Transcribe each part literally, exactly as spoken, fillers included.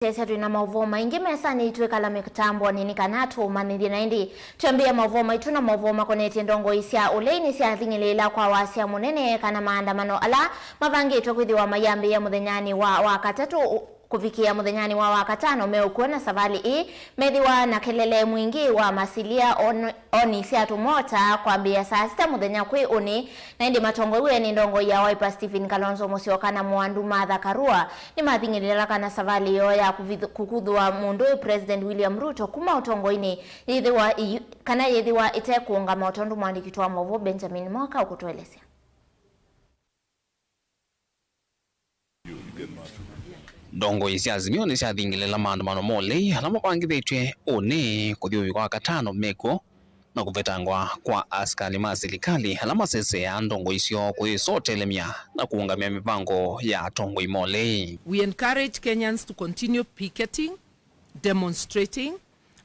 Tũtetheesya twĩ na maũvoo maingĩ mesanĩ, twĩkala mĩtambonĩ nĩ kana tũũmanyĩthye. Na ĩndĩ twambĩĩa maũvoo maitũ na maũvoo makonetye ndongoi sya ũlei nĩsyathing'ĩlĩĩla kwa wasya mũnene kana maandamano ala mavangĩtwe kwĩthĩwa mayambĩĩa mũthenyanĩ wa Wakatatũ kũvikĩa mũthenyanĩ wa Wakatano meũkw'o na savalĩ ĩĩ methĩwa na kelele mwingĩ wa masilia on- Oni sya tũmota kwambĩĩa saa sita mũthenya kwĩ ũnĩ, na ĩndĩ matongoew'e nĩ ndongoi ya Wiper Stephen Kalonzo Musyoka na Mũandu Martha Karua nĩmathing'ĩlĩla kana savalĩ yoo ya kũvith- kũkuthũa mũndũ President William Ruto kuma ũtongoinĩ yĩthĩwa iyu- kana yĩthĩwa ĩte kũũngama, o tondũ mwandĩki witũ wa maũvoo Benjamin Mhoka ũkũtũelesya. Ndongoi sya Azimio nĩsyathingĩlĩla maandamano ma ũlei ala mavangĩthĩtw'e ũnĩ kũthi ũvika wa katano mekw'o na kũvetangwa kwa asikalĩ ma silikalĩ ala maseseaa ndongoi syoo kũyĩsotelemya na kũũngamĩa mĩvango ya atongoi ma ũlei. We encourage Kenyans to continue picketing, demonstrating,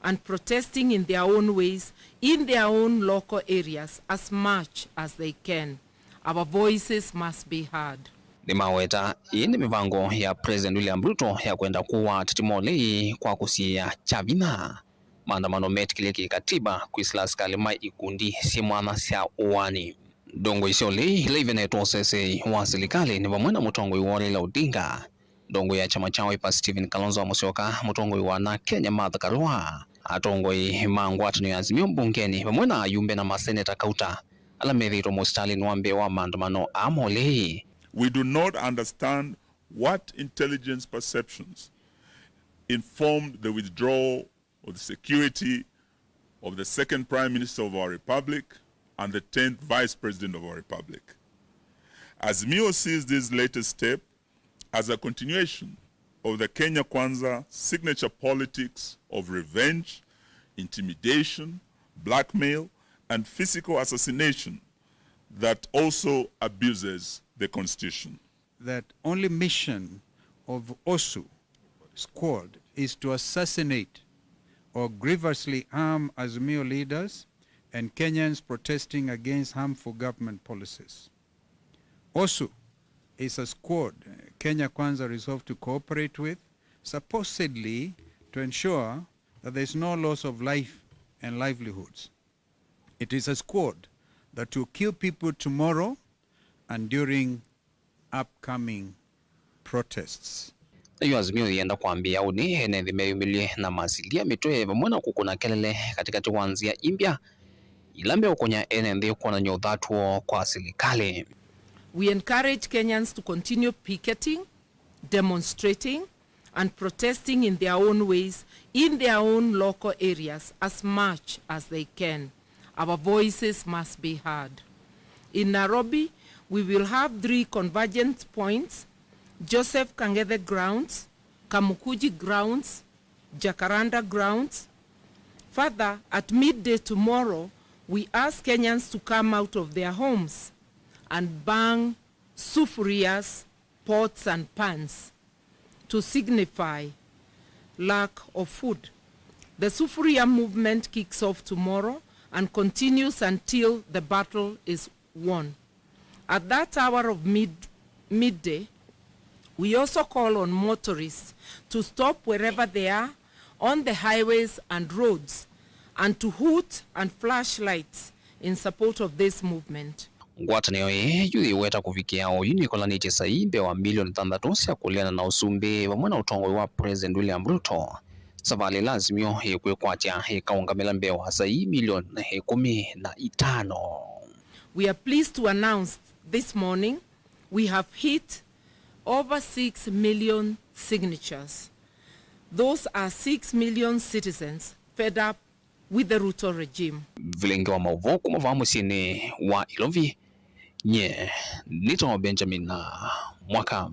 and protesting in their own ways, in their own local areas, as much as they can. Our voices must be heard. Nĩmaweta ĩĩ nĩ mĩvango ya President William Ruto ya kwenda kũaa ateti ma ũlei kwa kũsiĩĩa kya vinya maandamano metĩkĩlye kĩkatiba kwĩsĩla asikalĩ ma ikundi syĩ mwanya sya ũaani. Ndongoi sya ũlei ila ivenetwe ũseseei wa silikalĩ nĩ vamwe na mũtongoi woo Raila Odinga, ndongoi ya kyama kya Wiper Stephen Kalonzo Musyoka, mũtongoi wa ana Kenya Martha Karua, atongoi ma ngwatanĩo ya Azimio mbungenĩ, vamwe na ayumbe na maseneta kauta ala methĩĩtwe mũsitalĩnĩ wa mbee wa maandamano aa ma ũlei. We do not understand what intelligence perceptions informed the withdrawal of the security of the second Prime Minister of our Republic and the tenth Vice President of our Republic. Azimio sees this latest step as a continuation of the Kenya Kwanza signature politics of revenge, intimidation, blackmail, and physical assassination that also abuses the Constitution. That only mission of OSU squad is to assassinate or grievously harm Azimio leaders and Kenyans protesting against harmful government policies. OSU is a squad, uh, Kenya Kwanza resolved to cooperate with, supposedly to ensure that there is no loss of life and livelihoods. It is a squad that will kill people tomorrow and during upcoming protests. Nayo Azimio yĩenda kwambĩĩa ũnĩ ene nthĩ meyumĩlye na masilia mĩtwe vamwe na kũkũna kelele katĩkatĩ wa nzĩa imbya ila meũkũnya ene nthĩ kwonany'a ũthatu woo kwa silikalĩ. We encourage Kenyans to continue picketing, demonstrating, and protesting in their own ways, in their own local areas, as much as they can. Our voices must be heard. In Nairobi, we will have three convergence points: Joseph Kangethe Grounds, Kamukunji Grounds, Jacaranda Grounds. Further, at midday tomorrow, we ask Kenyans to come out of their homes and bang sufurias, pots and pans to signify lack of food. The Sufuria movement kicks off tomorrow and continues until the battle is won. At that hour of mid-, midday, we also call on motorists to stop wherever they are on the highways and roads and to hoot and flash lights in support of this movement. Ngwatanĩo ĩĩ yu yĩweta kũvikĩa oyu nĩkolanĩtye saii mbee wa milioni thanthatũ sya kũleana na ũsumbĩ vamwe na ũtongoi wa President William Ruto. Savalĩ ĩla Azimio ĩkwĩkwatya ĩkaũngamĩla mbee wa saii milioni ĩkũmi na itano. We are pleased to announce this morning we have hit over six million signatures. Those are six million citizens fed up with the Ruto regime. Vilenge wa maũvoo kuma vaa mũsyĩnĩ wa Ilovi, nye nĩtawa Benjamin Mwaka.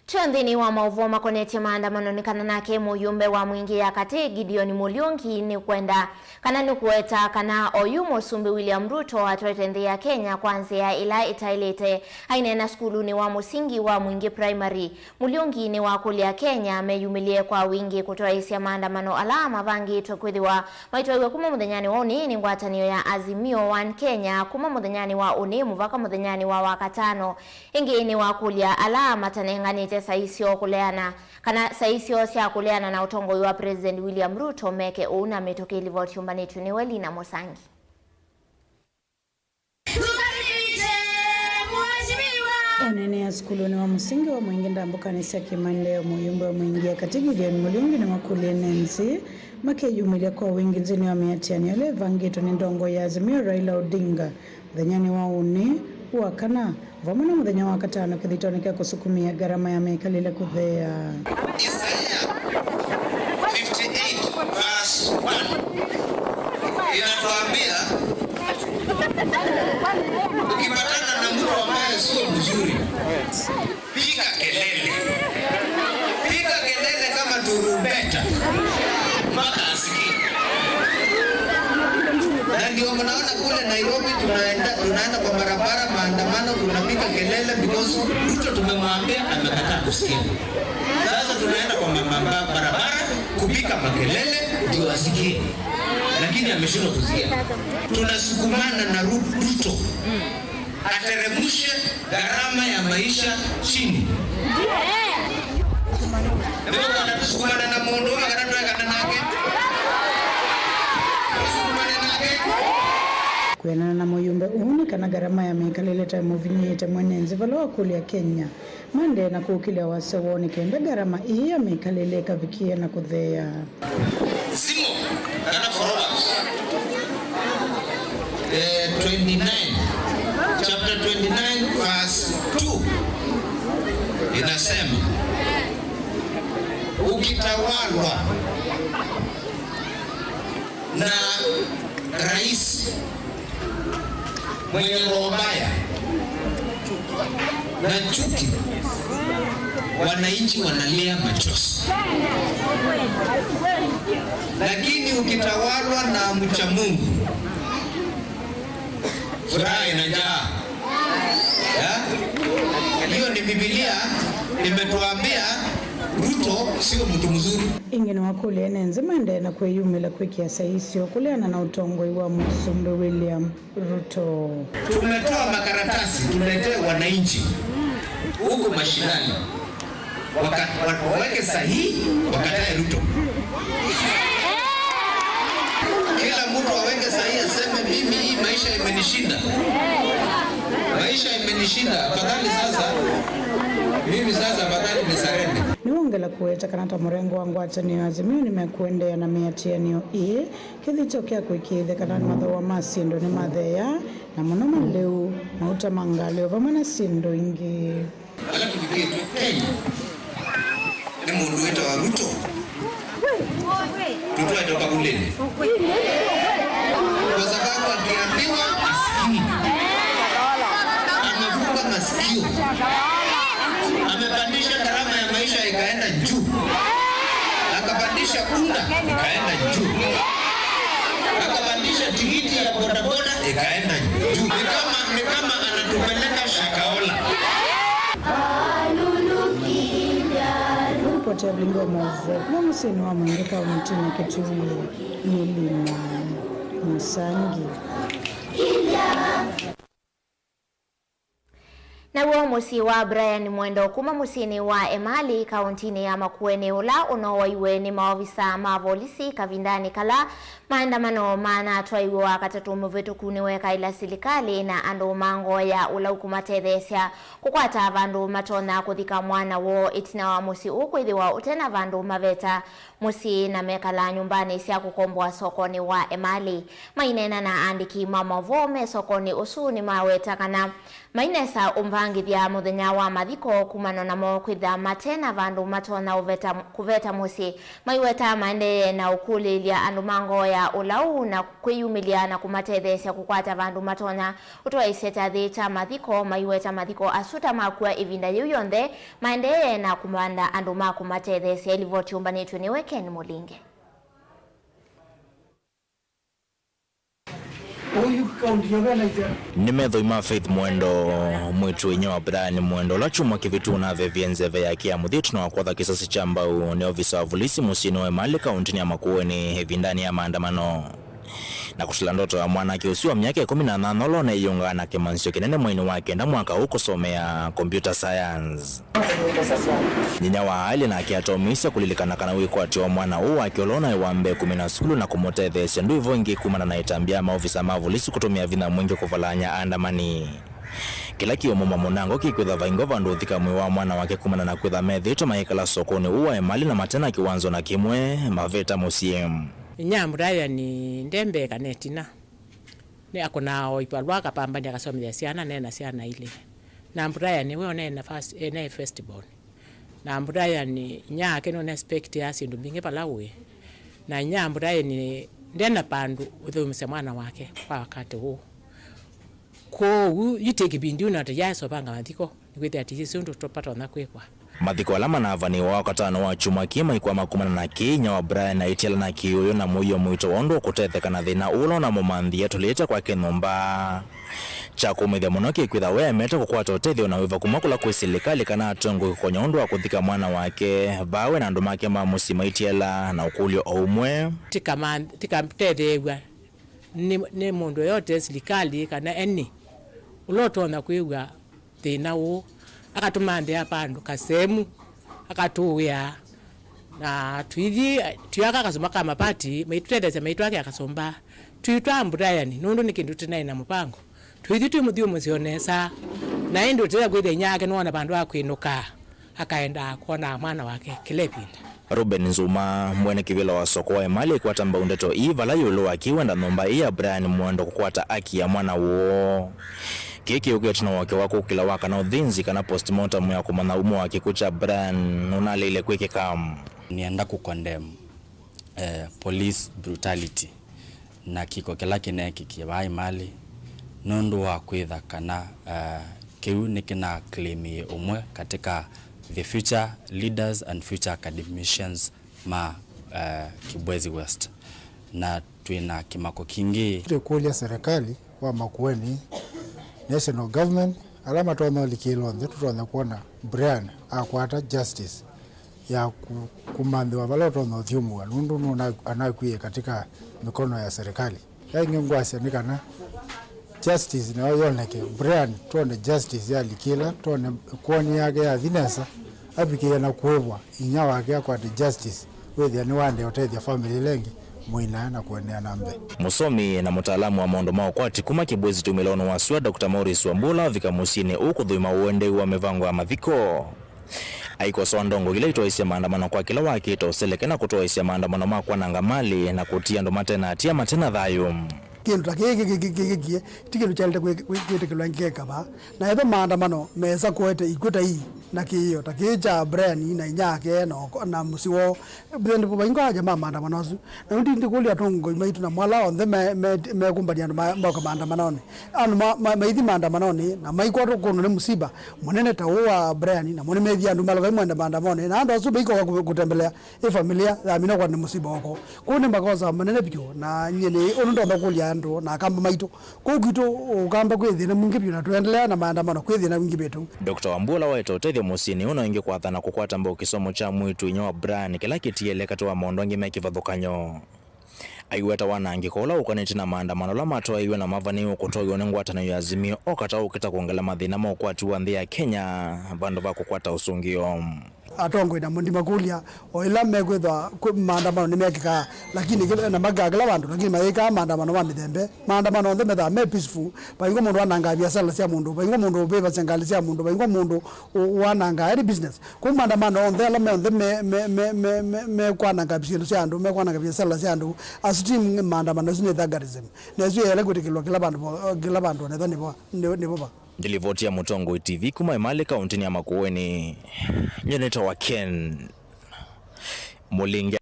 Twĩ nthĩnĩ wa maũvoo makonetye maandamano, nĩ kana nake mũyũmbe wa Mwingĩ ya Katĩ Gideon Mũliũngi nĩ kwenda kana nĩ kũweta kana oyu Mũsumbĩ William Ruto atwete nthĩ ya Kenya kwa nzĩa ĩla ĩtaĩlĩte. Aineena sukulunĩ wa mũsingi wa Mwingĩ Primary, Mũliũngi nĩwakũlya Akenya meyumĩlye kwa wingĩ kũtwaĩĩsya maandamano ala mavangĩtwe kwĩthĩwa maitwaĩw'e kuma mũthenyanĩ wa ũnĩ nĩ ngwatanĩo ya Azimio One Kenya kuma mũthenyanĩ wa ũnĩ mũvaka mũthenyanĩ wa Wakatano. Ĩngĩ nĩwakũlya ala matanenganĩte saisyo kũleana, kana saisyo sya kũleana na ũtongoi wa President William Ruto meke ũu na mĩtũkĩ. Livoti yũmbanĩtw'e nĩwe Lina Mũsangi. Ũneenea sukulunĩ wa mũsingi wa Mwingi ndambũkanĩ sya kĩmaendeeo, mũyumbe wa Mwingi ya katĩ Gideon Mũlingi nĩwakũlya ene nzĩ makeyumĩlya kwa wingĩ nthĩnĩ wa mĩatĩanĩo ĩla ĩvangĩtwe nĩ ndongoi ya Azimio Raila Odinga mũthenyanĩ wa ũnĩ wa kana, vamwe na mũthenya wa katano kĩthitonĩ kya kũsukumĩa ngarama ya mĩkalĩle kũtheea. Isaya fifty-eight verse one inatuambia, ukipatana na mtu ambaye sio mzuri, piga kelele. Piga kelele kama turumbeta mpaka asikie. Na ndio mnaona kule Nairobi tunaenda, tunaenda kwa barabara, maandamano, tunapiga kelele because Ruto tumemwambia, amekataa kusikia. Sasa tunaenda kwa ma-, ma-, barabara kupiga makelele ndio asikie, lakini ameshindwa kusikia. Tunasukumana na Ru-, Ruto ateremshe gharama ya maisha chini. Nĩw'o kana tũsukumane na mũndũ ũmwe kana twekane nake? Tũsukumane nake. Kwĩanana na mũyumbe ũũ, nĩ kana ngarama ya mĩkalĩle ta ĩmũvinyĩĩte mwene nzĩ, vala wakũlya Kenya maendee na kũkĩlya wasya woo nĩ kenda ngarama ĩĩ ya mĩkalĩle ĩkavikĩĩa na kũtheea. Simo, kana Proverbs, eh, twenty-nine, chapter twenty-nine, verse two inasema, ukitawalwa na rais mwenye roho mbaya na chuki, wananchi wanalia machozi. Lakini ukitawalwa na mcha Mungu, furaha inajaa. Ya? Hiyo ni Biblia imetuambia Ruto sio mtu mzuri. Ĩngĩ nĩwakũlya ene nzĩ maendee na kwĩyumĩla kwĩkĩa saisyo kũleana na ũtongoi wa Mũsumbĩ William Ruto. Tumetoa makaratasi tuletee wananchi huko mashinani. Waka-, wa-, waweke sahihi, wakatae Ruto. Kila mtu aweke sahihi, aseme, "Mimi hii maisha imenishinda. Maisha imenishinda. Afadhali sasa, mimi sasa afadhali nisarende." Nĩwongela kũweta kana ta mũrengo wa ngwatanĩo ya Azimio nĩmekũendeea na mĩatĩanĩo ĩĩ kĩthito kya kũĩkĩĩthya kana mathooa ma syĩndũ nĩmatheea, na mũno malĩu, mauta ma ngalĩko vamwe na syĩndũ ingĩ. Ala tũvikĩtwe Kenya nĩ mũndũ wĩtawa Ruto, tũtwaĩte ũkavulĩnĩ. Kwa sababu akiambiwa asikii, amefunga masikio, amepandisha gharama ya maisha ikaenda juu, akapandisha unga ikaenda juu, akapandisha tikiti ya bodaboda ikaenda juu. Ni kama, ni kama anatupeleka Shakahola. Ripoti ya Vilingi wa Mauvoo kuma mũsyĩnĩ wa Mwingi kauntinĩ ya Kitui nĩ Lina Mũsangi. Naw'o mũsyĩ wa Brian Mwendo kuma mũsyĩnĩ wa Emali kauntinĩ ya Makueni, ũla ũnowaiwe nĩ maovisa ma volisi kavindanĩ kala maandamano manatwaiwe Wakatatũ mũvĩtũku, nĩwekaĩla silikalĩ na andũ ma ngoo ya ũlau kũmatetheesya kũkwata vandũ matonya kũthika mwana woo, ĩtina wa mũsyĩ ũũ kwĩthĩwa ũte na vandũ maveta mũsyĩ na mekalaa nyũmbanĩ sya kũkomboa sokonĩ wa Emali. Maineena na aandĩki ma maũvoo me sokonĩ ũsu nĩmaweta kana mainesa ũmbangĩthya mũthenya wa mathiko kumana namo kwĩthĩa mate na vandũ matonya ũveta, kũveta mũsyĩ. Maiweta maendee na ũkũlĩĩlya andũ ma ngoo ya ũlau na kwĩyumĩlya na kũmatetheesya kũkwata vandũ matonya ũtwaĩĩsya kyathĩ kya mathiko. Maiweta mathiko asu ta makua ĩvinda yĩu yonthe, maendee na kũmantha andũ ma kũmatetheesya. Ĩlivoti yũmbanĩtw'e nĩwe Ken Mũlinge. Nĩ methoi ma Faith Mwendo, mwĩĩtu-a-inyia wa Brian Mwendo, ũla kyumwa kĩvĩtu ũnavevie nzeve yake ya mũthya ĩtina wa kwatha kĩsasi kya mbau nĩ ovisa wa volisi mũsyĩnĩ wa Emali kauntinĩ ya Makueni ĩvindanĩ ya maandamano. na kũtala ndoto ya mwanake ũsu wa myaka ĩkũmi na nyanya ũla ũneeyĩũngaa na kĩmanyĩsyo kĩnene mweinĩ wa kenda mwaka ũũ kũsomea computer science. Nyinya wa Ailey nake ataumisye kũlilikana kana wĩkwatyo wa mwana ũũ wake ũla ũnaĩ wa mbee kũmina sukulu na kũmũtetheesya ndwĩvo ĩngĩ kumana na ĩtambya ya maovisa ma volisi kũtũmĩa vinya mwingĩ kũvalany'a aandamani. Kĩla kĩũmuma mũnango kĩkwĩtha vaingwa vandũ ũthika mwĩĩ wa mwana wake kumana na kwĩtha methĩĩtwe mayĩkala sokonĩ ũũ wa ĩmali na mate na kĩwanza na kĩmwe mavĩta mũsyĩ. Inyia Brian nde mbee kana ĩtina. Nĩ akũnaa o ivalũa akapambania akasomethya syana, nena syana ilĩ. Na Brian we one na first, ene first born. Na Brian inyia ake nũna expectia syĩndũ mbingĩ vala ũĩ. Na inyia Brian ndena vandũ ũthũmũsya mwana wake kwa wakati ũũ. Kwoou yĩtĩ kĩvindi ũna tĩyaesovanga mathiko. Nĩkwĩthĩa tĩyĩsĩ ũndũ tũpatonya kwĩkwa. Mathiko ala manavanĩĩwa wakatano wa kyumwa kĩĩ maikwama kumana na kĩĩ, inyia wa Brian aitiala na kĩũũyũ na mũio mũito wa ũndũ ũkũtetheka na thĩna ũla ũnamũmanthie atũlĩte kwake nyũmba. Kya kũmĩthya mũno kĩkwĩtha we aemete kũkwata ũtethyo na wĩva kuma kũla kwĩ silikalĩ kana atongoi kũkonya ũndũ wa kũthika mwana wake vaa we na andũ make ma mũsyĩ maitiala na ũkũlyo o ũmwe. Tĩkama-, tĩkatetheew'a nĩ, nĩ mũndũ yote, silikalĩ kana any ũla ũtonya kwĩw'a thĩna ũũ, akatũmanthĩa vandũ kasemu, akatũwĩa, na tũithi, twĩaka kasũmba ka mapati, maitũtetheesya maitwake akasũmba, twĩtwaa Brian, nũndũ nĩ kĩndũ tũnaĩ na mũvango, tũithi twĩmũthyũmũsya o nesa, na ĩndĩ ũtethya kwĩthĩa inyia wake nĩwona vandũ wa kwĩnũka, akaendaa kwonaa mwana wake kĩla ĩvinda. Reuben Nzuma, mwene kĩvĩla wa soko wa ĩmalĩ, ĩkwata mbau ndeto ii vala ĩũlũ wa kĩwenda nyũmba ĩĩ ya Brian Mwendo kũkwata aki ya mwana woo. Kĩĩ kĩũkĩte ĩtina wa ũkĩa wa kũkĩla wa kana ũthĩnzi kana postmortem ya kũmanya umo wa kĩkw'ũ kya Brian nũnaleile kwĩkĩka. Nĩenda kũcondemn, eh, police brutality na kĩko kĩla kĩneekĩkie vaa ĩmalĩ, nũndũ wa kwĩtha kana, eh, kĩu nĩkĩnaclaimie ũmwe katika the future leaders and future academicians ma, eh, Kibwezi West, na twĩ na kĩmako kingĩ. Tũkũlya serikali wa Makueni, national government, ala matonya ũlikĩlwa nthĩ tũtonya kwona Brian akwata justice ya ku-, kũmanthĩwa vala ũtonya ũthyũmũa, nũndũ nũna-, anakwie katika mikono ya serikali. Yaingĩ ngwasya nĩ kana justice nayo yoneke, Brian twone justice yalikĩla, twone kwoni yake yathi nesa, avikĩe na kũĩvwa, inyia wake akwate justice, wĩthĩa nĩwaendee ũtethya family ĩla ĩngĩ mũinaa na kũendeea na mbee. Mũsomi na mũtaalamu wa maũndũ ma ũkwati kuma Kibwezi Tumĩlonĩ wa Sua, Doctor Maurice Wambua avika mũsyĩnĩ ũũ kũthũima ũendei wa mĩvango ya mathiko. Aikosoa ndongo ila itoaisye maandamano kwa kĩla wakĩte ũseleke na kũtoaisya maandamano ma kwananga malĩ na kũtia andũ mate na hatia mate na thayũ. Kĩndũ ta kĩĩ kĩkĩkie ti kĩndũ kyaĩlĩte kwĩ-, kwĩ-, kwĩtĩkĩlwa ĩngĩ keka vaa. Na ethĩwa maandamano mesa kũete ikw'ũ ta ii na kĩĩo ta kĩĩ kya Brian na inyia ake na ũko-, na mũsyĩ woo, Vĩndĩ vaingwa aja ma maandamano asu. Na yu ndi-, ndikũlya atongoi maitũ na mwala onthe me-, me-, mekũmbany'a andũ ma-, moka maandamanonĩ. Andũ ma-, ma-, maithi maandamanonĩ, na maikwatwa kũndũ nĩ mũsiba mũnene ta ũũ wa Brian, namo nĩmethie andũ malokai mwende maandamanonĩ. Na andũ asu maikoka kũ-, kũtembelea ĩ familia yamina kwa nĩ mũsiba woko. Kũu nĩ makosa manene vyũ, na nyie nĩ ũndũ ndonya kũlya andũ na akamba maitũ. Kũu kwitũ ũkamba kwĩ thĩna mwingĩ vyũ, na tũendelea na maandamano kwĩ thĩna mwingĩ vyũ. Doctor Wambua ũla waete ũtethyo mũsyĩnĩ ũũ no ĩngĩ kwathana kũkwata mbau kĩsomo kya mwĩĩtu inyia wa Brian kĩla kĩtiele katĩ wa maũndũ angĩ me kĩvathũkany'o. Aiweta wanangĩko ũla ũkonetye na maandamano ala matwaĩiwe na mavanĩĩwe kũtwaĩwa nĩ ngwatanĩo ya Azimio o kata ũkĩta kwongela mathĩna ma ũkwati wa nthĩ ya Kenya vandũ va kũkwata ũsũngĩo. Atongoi namo ndimakũlya, o ĩla mekwĩthwa kwĩ maandamano nĩmekĩkaa, lakini kĩla, na makaa kĩla vandũ, lakini mayĩkaa maandamano ma mĩthemba. Maandamano onthe methaa me peaceful, vaingwa mũndũ wanangaa viasala sya mũndũ, vaingwa mũndũ ũvĩvasya ngalĩ sya mũndũ, vaingwa mũndũ ũ-, wanangaa any business. Kwoou maandamano onthe ala me onthe me, me, me, me, me, mekwananga syĩndũ sya andũ, mekwananga viasala sya andũ, asu ti maandamano, asu nĩ thuggerism. Na ĩsu yaĩle kwĩtĩkĩlwa kĩla vandũ vo-, kĩla vandũ, onetha nĩvo, nĩ-, nĩvo va. Ndilivoti ya Mũtongoi T V kuma Emali kaũntĩnĩ ya Makueni. Nyie nĩtawa Ken Mũlingi.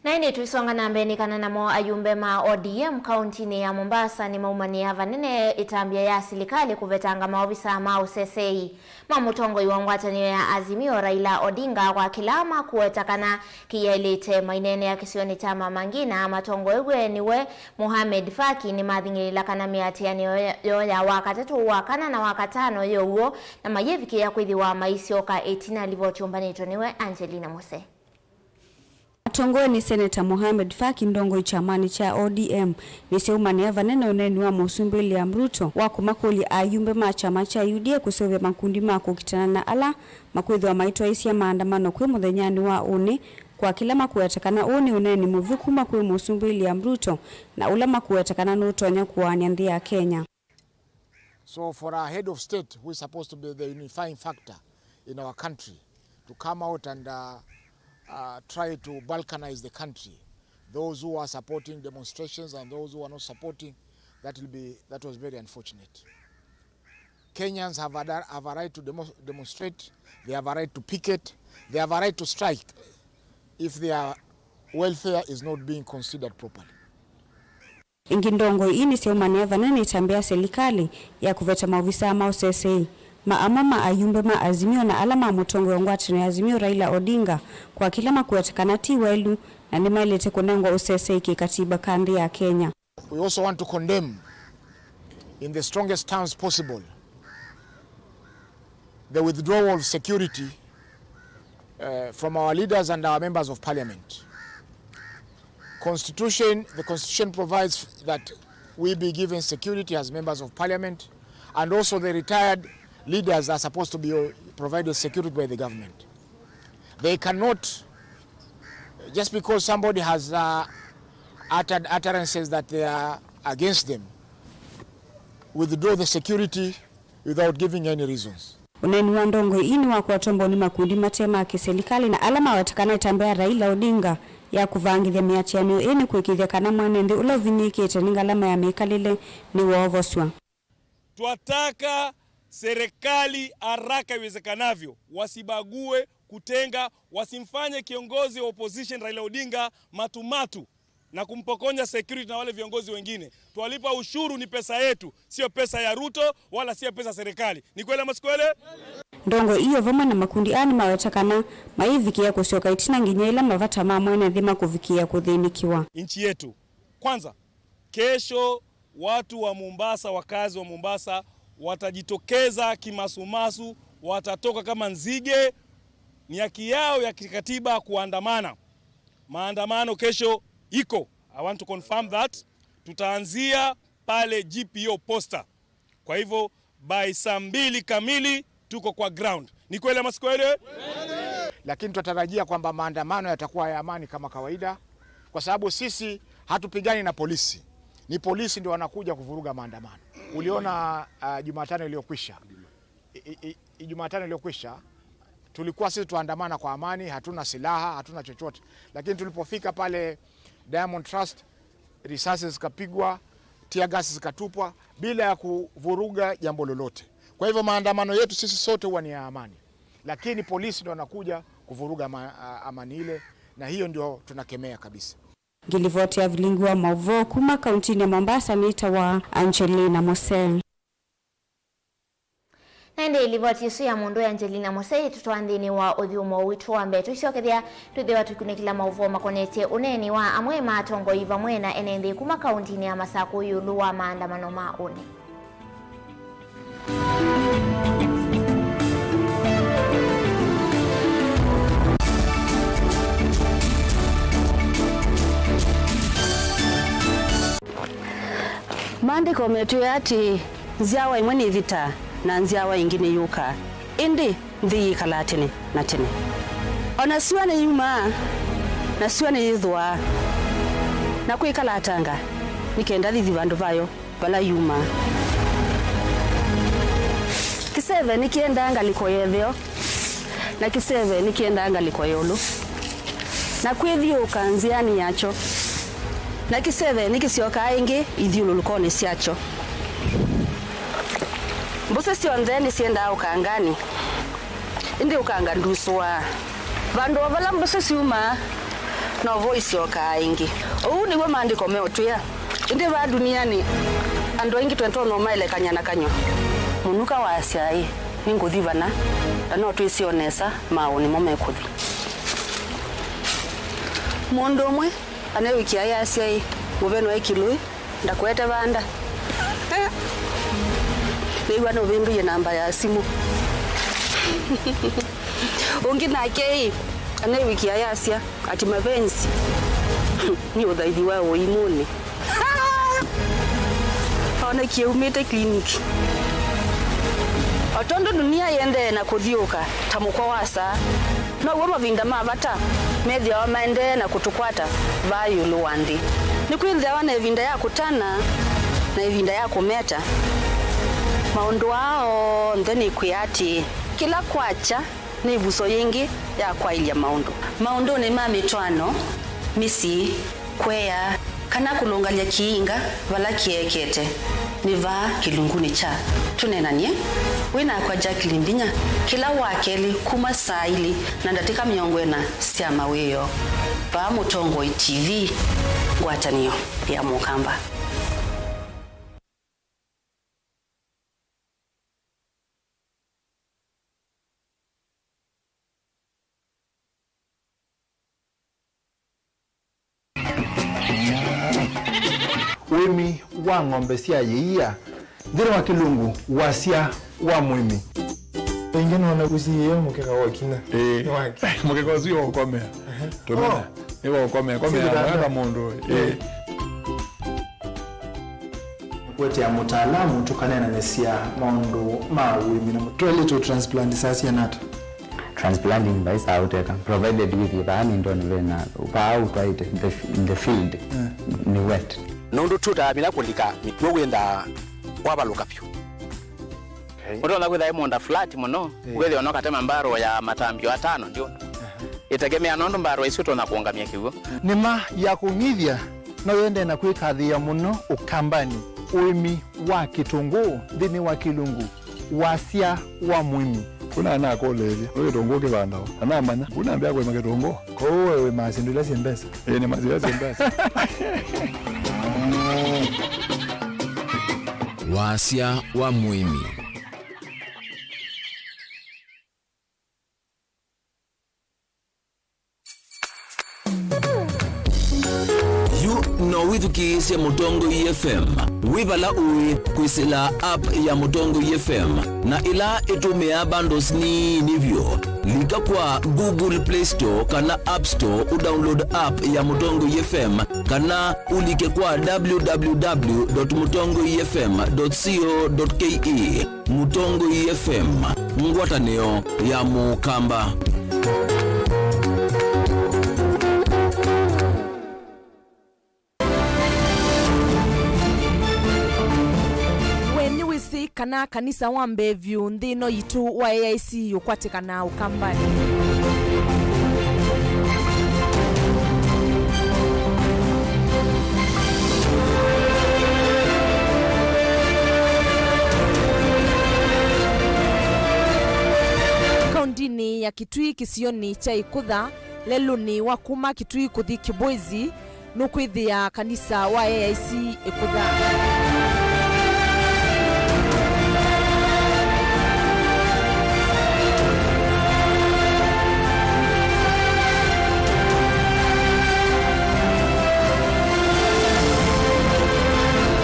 Na ĩndĩ tũisonga na mbee nĩ kana namo ayumbe ma O D M kaũntĩnĩ ya Mombasa nĩmaumanĩa vanene ĩtambya ya silikalĩ kũvetanga maovisa ma ũsesei ma mũtongoi wa ngwatanĩo ya Azimio Raila Odinga kwa kĩla makũweta kana kĩyaĩlĩte. Maineenea kĩsionĩ kya Mama Ngina matongoew'e nĩwe Mohamed Faki nĩmathing'ĩlĩla kana mĩatĩanĩo yoo ya wakatatũ, wakana na wakatano yĩ ũw'o, na mayĩvikĩĩa kwĩthĩwa maisyoka ĩtina. Livoti yũmbanĩtwe nĩwe Angelina Muse. Tongoe nĩ Seneta Mohamed Faki, ndongoi kyamanĩ kya O D M, nĩsyaumanĩa vanene ũneeni wa Mũsumbĩ William Ruto wa kũmakũlya ayumbe ma kyama kya U D A kũseũvya makundi ma kũkitana na ala makwĩthĩwa maitwaĩĩsya maandamano kwĩ mũthenyanĩ wa ũnĩ, kwa kĩla makũweta kana ũũ nĩ ũneeni mũvyũ kuma kwĩ Mũsumbĩ William Ruto, na ũla makũweta kana nũtonya kũaany'a nthĩ ya Kenya. So for our head of state, who is supposed to be the unifying factor in our country, to come out and, uh, uh, try to balkanize the country, those who are supporting demonstrations and those who are not supporting, that will be, that was very unfortunate. Kenyans have a, have a right to demo-, demonstrate, they have a right to picket, they have a right to strike if their welfare is not being considered properly. Ĩngĩ, ndongoi ii nĩsyaumanĩa vanene ĩtambya ya silikalĩ ya kũveta maovisaa ma ũseseĩ ma amwe ma ayumbe ma Azimio na ala ma mũtongoi wa ngwatanĩo ya Azimio Raila Odinga kwa kĩla makũweta kana ti waĩlu na nĩmaĩlĩte kũnengwa ũseseĩ kĩkatiba ka nthĩ ya Kenya. We also want to condemn in the strongest terms possible the withdrawal of security, uh, from our leaders and our members of parliament. Constitution, the constitution provides that we be given security as members of parliament, and also the retired leaders are supposed to be, uh, provided security by the government. They cannot, just because somebody has, uh, uttered utterances that they are against them, withdraw the security without giving any reasons. Ũneeni wa ndongoi ii nĩwakwatwa mbau nĩ makundi mate ma kĩsilikalĩ na ala maweta kana ĩtambya ya Raila Odinga ya kũvangĩthya mĩatĩanĩo ĩĩ nĩ kũĩkĩĩthya kana mwene nthĩ ũla ũvinyĩĩkĩte nĩ ngalama ya mĩkalĩle nĩwoovosw'a. Twataka serikali haraka iwezekanavyo wasibague, kutenga, wasimfanye kiongozi wa opposition Raila Odinga matumatu na kumpokonya security na wale viongozi wengine. Twalipa ushuru, ni pesa yetu, sio pesa ya Ruto wala sio pesa ya serikali. Ni kweli ama si kweli? Ndongoi ii vamwe na makundi aa nĩmaweta kana maivikĩĩa kũsyoka ĩtina nginya ĩla mavata ma mwene nthĩ makũvikĩĩa kũthĩnĩkĩwa. Nchi yetu kwanza. Kesho watu wa Mombasa, wakazi wa Mombasa watajitokeza kimasumasu, watatoka kama nzige. Ni haki yao ya kikatiba kuandamana. Maandamano kesho iko. I want to confirm that. Tutaanzia pale G P O Posta. Kwa hivyo, by saa mbili kamili tuko kwa ground. Ni kweli ama si kweli? Lakini tutatarajia kwamba maandamano yatakuwa ya amani kama kawaida, kwa sababu sisi hatupigani na polisi. Ni polisi ndio wanakuja kuvuruga maandamano. Uliona, uh, Jumatano iliyokwisha. I, i, i, Jumatano iliyokwisha, tulikuwa sisi tuandamana kwa amani, hatuna silaha, hatuna chochote. Lakini tulipofika pale Diamond Trust, risasi zikapigwa, tear gas zikatupwa bila ya kuvuruga jambo lolote. Kwa hivyo maandamano yetu sisi sote huwa ni ya amani. Lakini polisi ndio wanakuja kuvuruga ama-, a-, amani ile, na hiyo ndio tunakemea kabisa. Ngilivoti ya vilingi wa mauvoo kuma kauntinĩ ya Mombasa nĩtawa Angelina Mose. Na ĩndĩ livoti ĩsu ya mũndũ ya Angelina Mose ĩtũtwaa nthĩnĩ wa ũthyũmũo witũ wa mbee. Tũisyokethya, twĩthĩwa tũikunĩkĩla maũvoo makonetye ũneeni wa amwe ma atongoi vamwe na ene nthĩ kuma kauntinĩ ya Masakũ ĩũlũ wa maandamano ma ũnĩ. Maandĩko metwĩe atĩĩ, nzyawa ĩmwe nĩĩvitaa, na nzyawa ĩngĩ nĩyũkaa, ĩndĩ nthĩ yĩkalaa tene na tene. O na syũa nĩyumaa, na syũa nĩyĩthũaa, na kwĩkalatanga, nĩ kenda thithi vandũ vayo vala yumaa. Kĩseve nĩkĩendaa ngalĩko ya ĩtheo, na kĩseve nĩkĩendaa ngalĩko ya ĩũlũ, na kwĩthyũũka nzĩanĩ yakyo, na kĩseve nĩkĩsyokaa ĩngĩ ithyũlũlũkonĩ syakyo. Mbũsĩ syonthe nĩsyendaa ũkanganĩ, ĩndĩ ũkanga ndusũaa. Vandũ o vala mbũsĩ syumaa, novo isyokaa ĩngĩ. Ũu nĩw'o Maandĩko meũtwĩa. Ĩndĩ vaa ndunianĩ, andũ aingĩ tũtonya ũmaelekany'a na kanyw'a. Mũnuka waasya, "Ĩ, nĩngũthi vana, na no twĩsĩ o nesa maaũ nĩmo mekũthi." Mũndũ ũmwe aneewĩkĩa ayasya, "Ĩ, mũveno e kĩlũĩ, ndakũete vanda." Nĩw'a nũvĩndũie namba ya simũ. Ũngĩ nake-ĩ, Kana ĩwĩkĩa yasya atĩ mavenzi nĩ ũthaithi wa ũimũnĩ. Ona kĩumĩte clinic. O tondũ dunia yĩendee na kũthiũũka ta mũkwa wa saa, now'o mavinda ma vata methĩawa maendee na kũtũkwata vaa ĩũlũ wa nthĩ. Nĩkwĩthĩawa na ĩvinda ya kũtana na ĩvinda ya kũmeta. Maũndũ aa onthe nĩkwĩa atĩĩ, kĩla kwakya nĩ ĩvuso yĩngĩ ya kwaĩlya maũndũ. Maũndũnĩ ma mĩtwaano, mĩsyĩ, kũea, kana kũlũngalya kĩinga vala kĩekete, nĩ vaa kĩlungunĩ kya Tũneenany'e wĩ nakwa Jacqueline Mbinya kĩla Wakelĩ kuma saa ilĩ na ndatĩka mĩongo ĩna sya mawĩoo, vaa Mũtongoi T V, ngwatanĩo ya Mũkamba. Ũĩmi wa ng'ombe sya ĩia nthĩnĩ wa kĩlungu, wasya wa mũĩmi. Ĩngĩ nona kũsiĩĩa mũkeka wa kinya. Ĩĩ. Nĩ wake. Mũkeka ũsu nĩ wa ũkomea. Tũmena. Oh. Nĩ wa ũkomea. Komea. Sio kitanda. Weka mũndũ. Ĩĩ. Ĩĩ. Nĩkũetea mũtaalamu tũkaneenanĩsya maũndũ ma ũĩmi na mũtwaĩlĩte transplant saa siana ata? Transplanting vaisaa ũteka, provided wĩthĩe vaa nĩndonĩ vena vaa ũtwaĩte the, the field. Mm. Nĩ wet. Nũndũ tũtamina kũlika mĩkw'ũ wĩthaa wavalũka vyũ. Okay. Ũtonya kwĩtha ĩ mũũnda flat mũno, eh, wĩthĩe ona ũkatema mbarũ ya matambio atano ndio. Aha. Ĩtegemea nũndũ mbarũ isu ũtonya kũũngamya kĩw'ũ. Nĩma ya kũng'ithya no yĩendee na kwĩkathĩĩa mũno Ũkambanĩ, ũĩmi wa kĩtũngũũ nthĩnĩ wa kĩlungu, wasya wa mũĩmi. Kuna anakũlĩĩlye, nĩ kĩtũngũũ kĩvandawa? Anamanya, kuna ambĩa kũĩma kĩtũngũũ. Kwoou we wĩmaa syĩndũ ila syĩ mbesa? Ĩĩ, nĩmaa syĩ mbesa. Wasya wa mũĩmi. Yu no wĩthukĩĩsye Mũtongoi F M wĩ vala ũĩ kwĩsĩla app ya Mũtongoi F M, na ĩla ĩtũmĩaa bundles nini vyũ. Lika kwa Google Play Store kana App Store ũdownload app ya Mũtongoi F M, kana ũlike kwa w w w dot mũtongoi f m dot co dot k e. Mũtongoi F M, ngwatanĩo ya Mũkamba. We nĩwĩsĩ kana kanisa wa mbee vyũ nthĩ ĩno yitũ wa A I C ũkwatĩkanaa Ũkambanĩ? Kaũndĩnĩ ya Kitui kĩsionĩ kya Ĩkũtha, lelũnĩ wa kuma Kitui kũthi Kibwezi, nũkwĩthĩa kanisa wa A I C Ĩkũtha.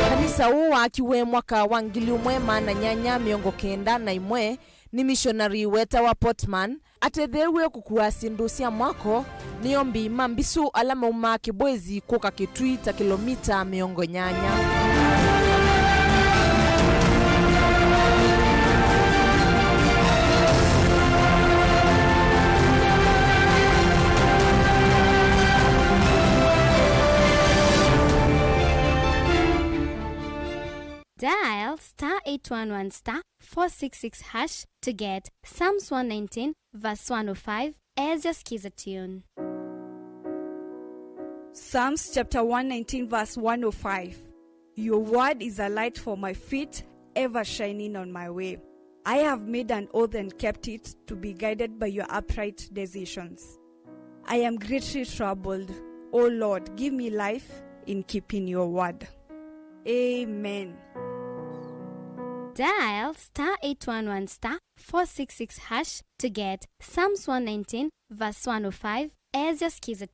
Kanisa ũũ waakiwe mwaka wa ngili ũmwe maana nyanya mĩongo kenda na ĩmwe nĩ mishonari wetawa Portman, atetheew'e kũkua syĩndũ sya mwako nĩ ombi ma mbisũ ala maumaa Kibwezi kũka Kitui ta kĩlomita mĩongo nyanya. Dial star eight one one star four six six hash to get Psalms one nineteen verse one oh five as your skiza tune. Psalms chapter one nineteen verse one oh five. Your word is a light for my feet, ever shining on my way. I have made an oath and kept it, to be guided by your upright decisions. I am greatly troubled. O Lord, give me life in keeping your word. Amen. Dial star eight one one star four six six hash to get Psalms one nineteen verse one oh five as your skiza.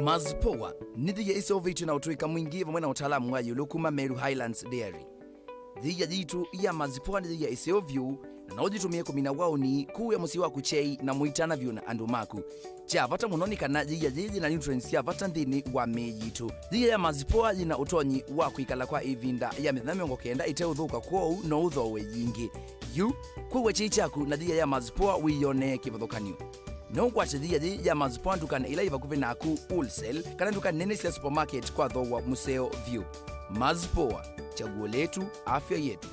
Mazipoa nĩ thia ĩseũvĩtw'e na ũtũĩka mwingĩ vamwe na ũtaalamu wa ĩũlũ kuma Meru Highlands Dairy. Thia yitũ ya Mazipoa nĩ thia ĩseũ vyũ, Na no ũyĩtũmĩe kũmina waũni kũũya mũsyĩ waku kyei na mũitana vyũ na andũ maku. Kya vata mũno nĩ kana yĩia yĩĩ yĩna nutrients sya vata nthĩnĩ wa mĩĩ yitũ. Yĩia ya Mazpoa yĩna ũtonyi wa kwĩkala kwa ĩvinda ya mĩthenya mĩongo kenda ĩteũthũka, kwoou no ũthooe yingĩ. Yu, kũũa kyei kyaku na yĩia ya Mazpoa wĩyonee kĩvathũkany'o. No ũkwate yĩia yĩĩ ya Mazpoa ndukanĩ ĩla yĩ vakuvĩ naku, wholesale, kana nduka nene sya supermarket kwa thooa mũseo vyũ. Mazpoa, chaguo letu, afya yetu.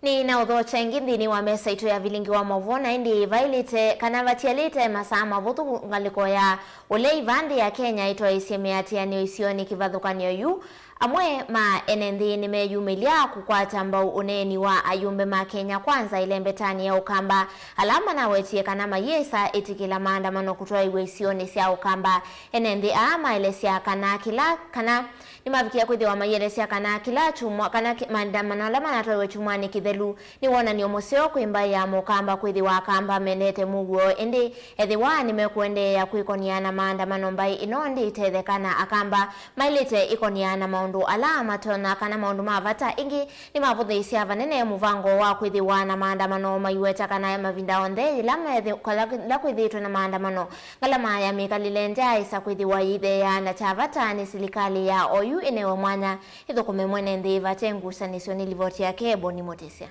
Nĩ na ũthokya ĩngĩ nthĩnĩ wa mesa itũ ya vilingi wa maũvoo, na ĩndĩ vaĩlĩte kana vatialĩte masaa mavũthũ ngalĩko ya ũlei va nthĩ ya Kenya ĩtwaĩĩsye mĩatĩanĩo isionĩ kĩvathũkany'o yu. Amwe ma ene nthĩ nĩmeyumĩlya kũkwata mbau ũneeni wa ayumbe ma Kenya Kwanza ĩlembetanĩ ya Ũkamba, ala manawetie kana mayĩsa ĩtĩkĩla maandamano kũtwaĩw'a isionĩ sya Ũkamba. Ene nthĩ aa maelesya kana kĩla, kana nĩmavikie kwĩthĩwa maielesya kana kĩla kyumwa, kana kĩ-, maandamano ala manatwaĩwe kyumwanĩ kĩthelu nĩ wonany'o mũseo kwĩ mbaĩ ya Mũkamba kwĩthĩwa Akamba mendete mũuo, ĩndĩ ethĩwa nĩmekũendeea kwĩkony'a na maandamano, mbaĩ ĩno ndĩtetheka na Akamba mailĩte ĩkony'a na maũndũ ala matonya kana maũndũ ma vata. Ĩngĩ nĩmavũthĩĩsya vanene mũvango wa kwĩthĩwa na maandamano, maiweta kana mavinda onthe yĩla methĩ-, kala-, yĩla kwĩthĩĩtwe na maandamano, ngalama ya mĩkalĩle nthyaĩsa kwĩthĩwa yĩitheea, na kya vata nĩ silikalĩ ya oyu ĩnewe mwanya ĩthũkũme mwene nthĩ vate ngusanĩsyo. Nĩ livoti yake Eboni Mũtĩsya.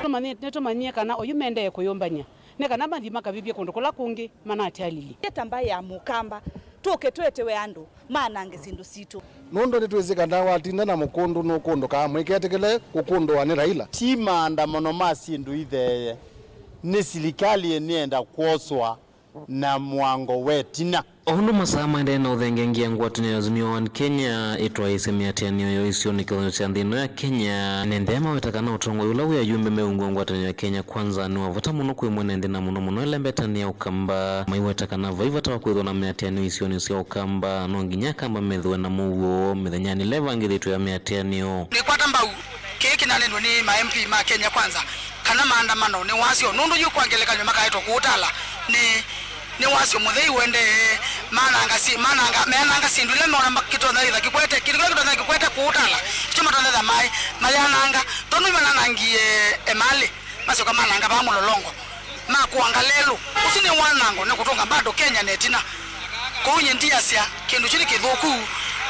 Tũmanyĩ-, nĩtũmanyie kana oyu mendee kũyũmbany'a nĩ kana mathi makavĩvye kũndũ kũla kũngĩ manatalilye. Ĩta mbaĩ ya Mũkamba, tũke twetewe andũ maanange syĩndũ sitũ. Nũndũ nĩtwĩsĩ kana watinda na mũkũndũ nũkũndũkaa, mũiketĩkĩle kũkũndũwa nĩ Raila. Ti maandamano ma syĩndũ itheeye, nĩ silikalĩ nĩenda kwoswa na mũango wa ĩtina. O ũndũ masaa maendee na ũthengengia, ngwatanĩo ya Azimio One Kenya ĩtwaĩĩsye mĩatĩanĩo yoo isionĩ kĩvathũkany'o kya nthĩ ĩno ya Kenya. Ene nthĩ aa maweta kana ũtongoi ũla wĩ ayumbe meungwa ngwatanĩo ya Kenya Kwanza nĩ wa vata mũno kwĩ mwene nthĩ, na mũno mũno ĩlembetanĩ ya Ũkamba. Maiweta kana vai vata wa kwĩthĩwa na mĩatĩanĩo isionĩ sya Ũkamba, no nginya Akamba methĩwe na mũuo mĩthenyanĩ ĩla ĩvangĩthĩtwe ya mĩatĩanĩo. Nĩkwata mbau kĩĩ kĩnanenwe nĩ ma M P ma Kenya Kwanza kana maandamano nĩ wasyo, nũndũ yu kwa ngelekany'o makaetwa kũũtala nĩ, nĩ wasyo mũthei ũendee. Mananga si-, mananga, meananga syĩndũ ila meona ma-, kĩtonya ĩtha kĩkwete, kĩndũ kĩla kĩtonya kĩkwete kũũtala, kyo matonya ĩtha maĩ mayananga, tondũ nĩmananangie Emali, masyoka mananga vaa Mũlolongo, makũanga lelũ. Ũsu nĩ wanango, nĩ kũtũnga bado Kenya na ĩtina. Kwoou nyie ndiasya kĩndũ kyu nĩ kĩthũku,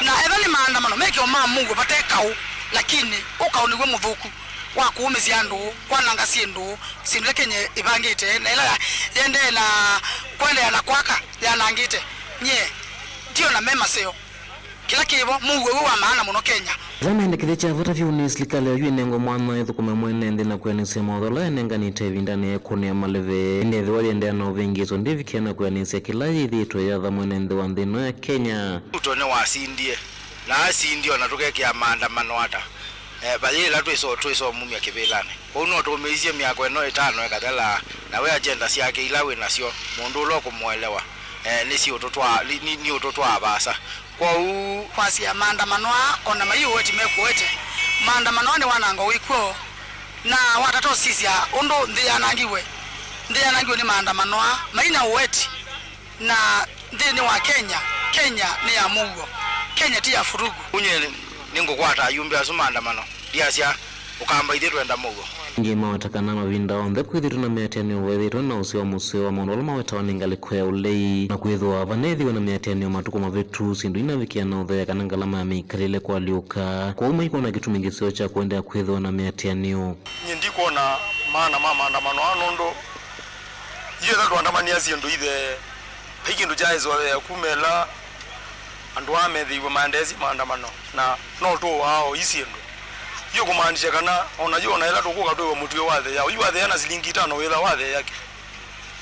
na etha nĩ maandamano mekĩo ma mũuo vate kaũ, lakini ũkaũ nĩw'o mũthũku wa kũũmĩsya andũ, kwananga syĩndũ, syĩndũ ila Kenya ĩvangĩte, na ĩla ya-, yendee na kũendeea na kwaka yanangĩte. Nyie ndiona me maseo. Kĩla kĩvo, mũuo wĩ wa maana mũno Kenya. Kĩla mendekethya kya vata vyũ nĩ silikalĩ oyu ĩnengwe mwanya ĩthũkũme mwene nthĩ na kwĩanĩsya mawatho ala ĩnenganĩte ĩvindanĩ ya ĩkũnĩ ya maleve. Ĩndĩ ethĩwa yĩendeea na ũvĩngĩĩso, ndĩvikĩe na kwĩanĩsya kĩla yĩthĩĩtwe yatha mwene nthĩ wa nthĩ ĩno ya Kenya. Ruto nĩwasindie, na asindie ona tũkekĩa maandamano ata. Eh, vayĩ ĩla twĩso-, twĩsomumya kĩvĩlanĩ. Kwoou no tũmĩisye myako ĩno ĩtano ĩkathela, na we agenda syake ila wĩ nasyo, mũndũ ũla ũkũmũelewa, eh, nĩ siũtũtwaa, nĩ, nĩ, nĩ ũtũtwaa vaasa. Kwoou kwasya maandamano aa, o na mai ũweti mekũete, maandamano aa nĩ wanango wĩ kw'o, na watata ũsisya ũndũ nthĩ yanangiwe, nthĩ yanangiwe nĩ maandamano aa, mai na ũweti. Na nthĩnĩ wa Kenya, Kenya nĩ ya mũuo. Kenya ti ya furugu. Unye nĩngũkwata ayumbe asu maandamano. Ndiasya, Ũkamba ithyĩ twenda mũuo. Angĩ maweta kana mavinda onthe kwĩthĩtwe na mĩatĩanĩo vaĩthĩtwe na ũseo mũseo wa maũndũ ala mawetawa nĩ ngalĩko ya ũlei, na kwĩthĩwa vanethĩwe na mĩatĩanĩo matukũ mavĩtu, syĩndũ inavikĩa na ũthea kana ngalama ya mĩkalĩle kũalyũka. Kwoou maikwona kĩtumi kĩseo kya kũendeea kwĩthĩwa na mĩatĩanĩo. Nyie ndikwona maana ma maandamano aa nũndũ Yu ethĩwa tũandamanĩa syĩndũ ithee, vai kĩndũ kyaĩsoea kuma ĩla andũ aa methĩiwe maendeesye maandamano, na no tũũaa o i syĩndũ. Yu kũmaanisya kana o na yu o na ĩla tũkũka twĩwe mũtuĩ wathea, yu wathea na silingi itano wĩthwa wathea kĩ?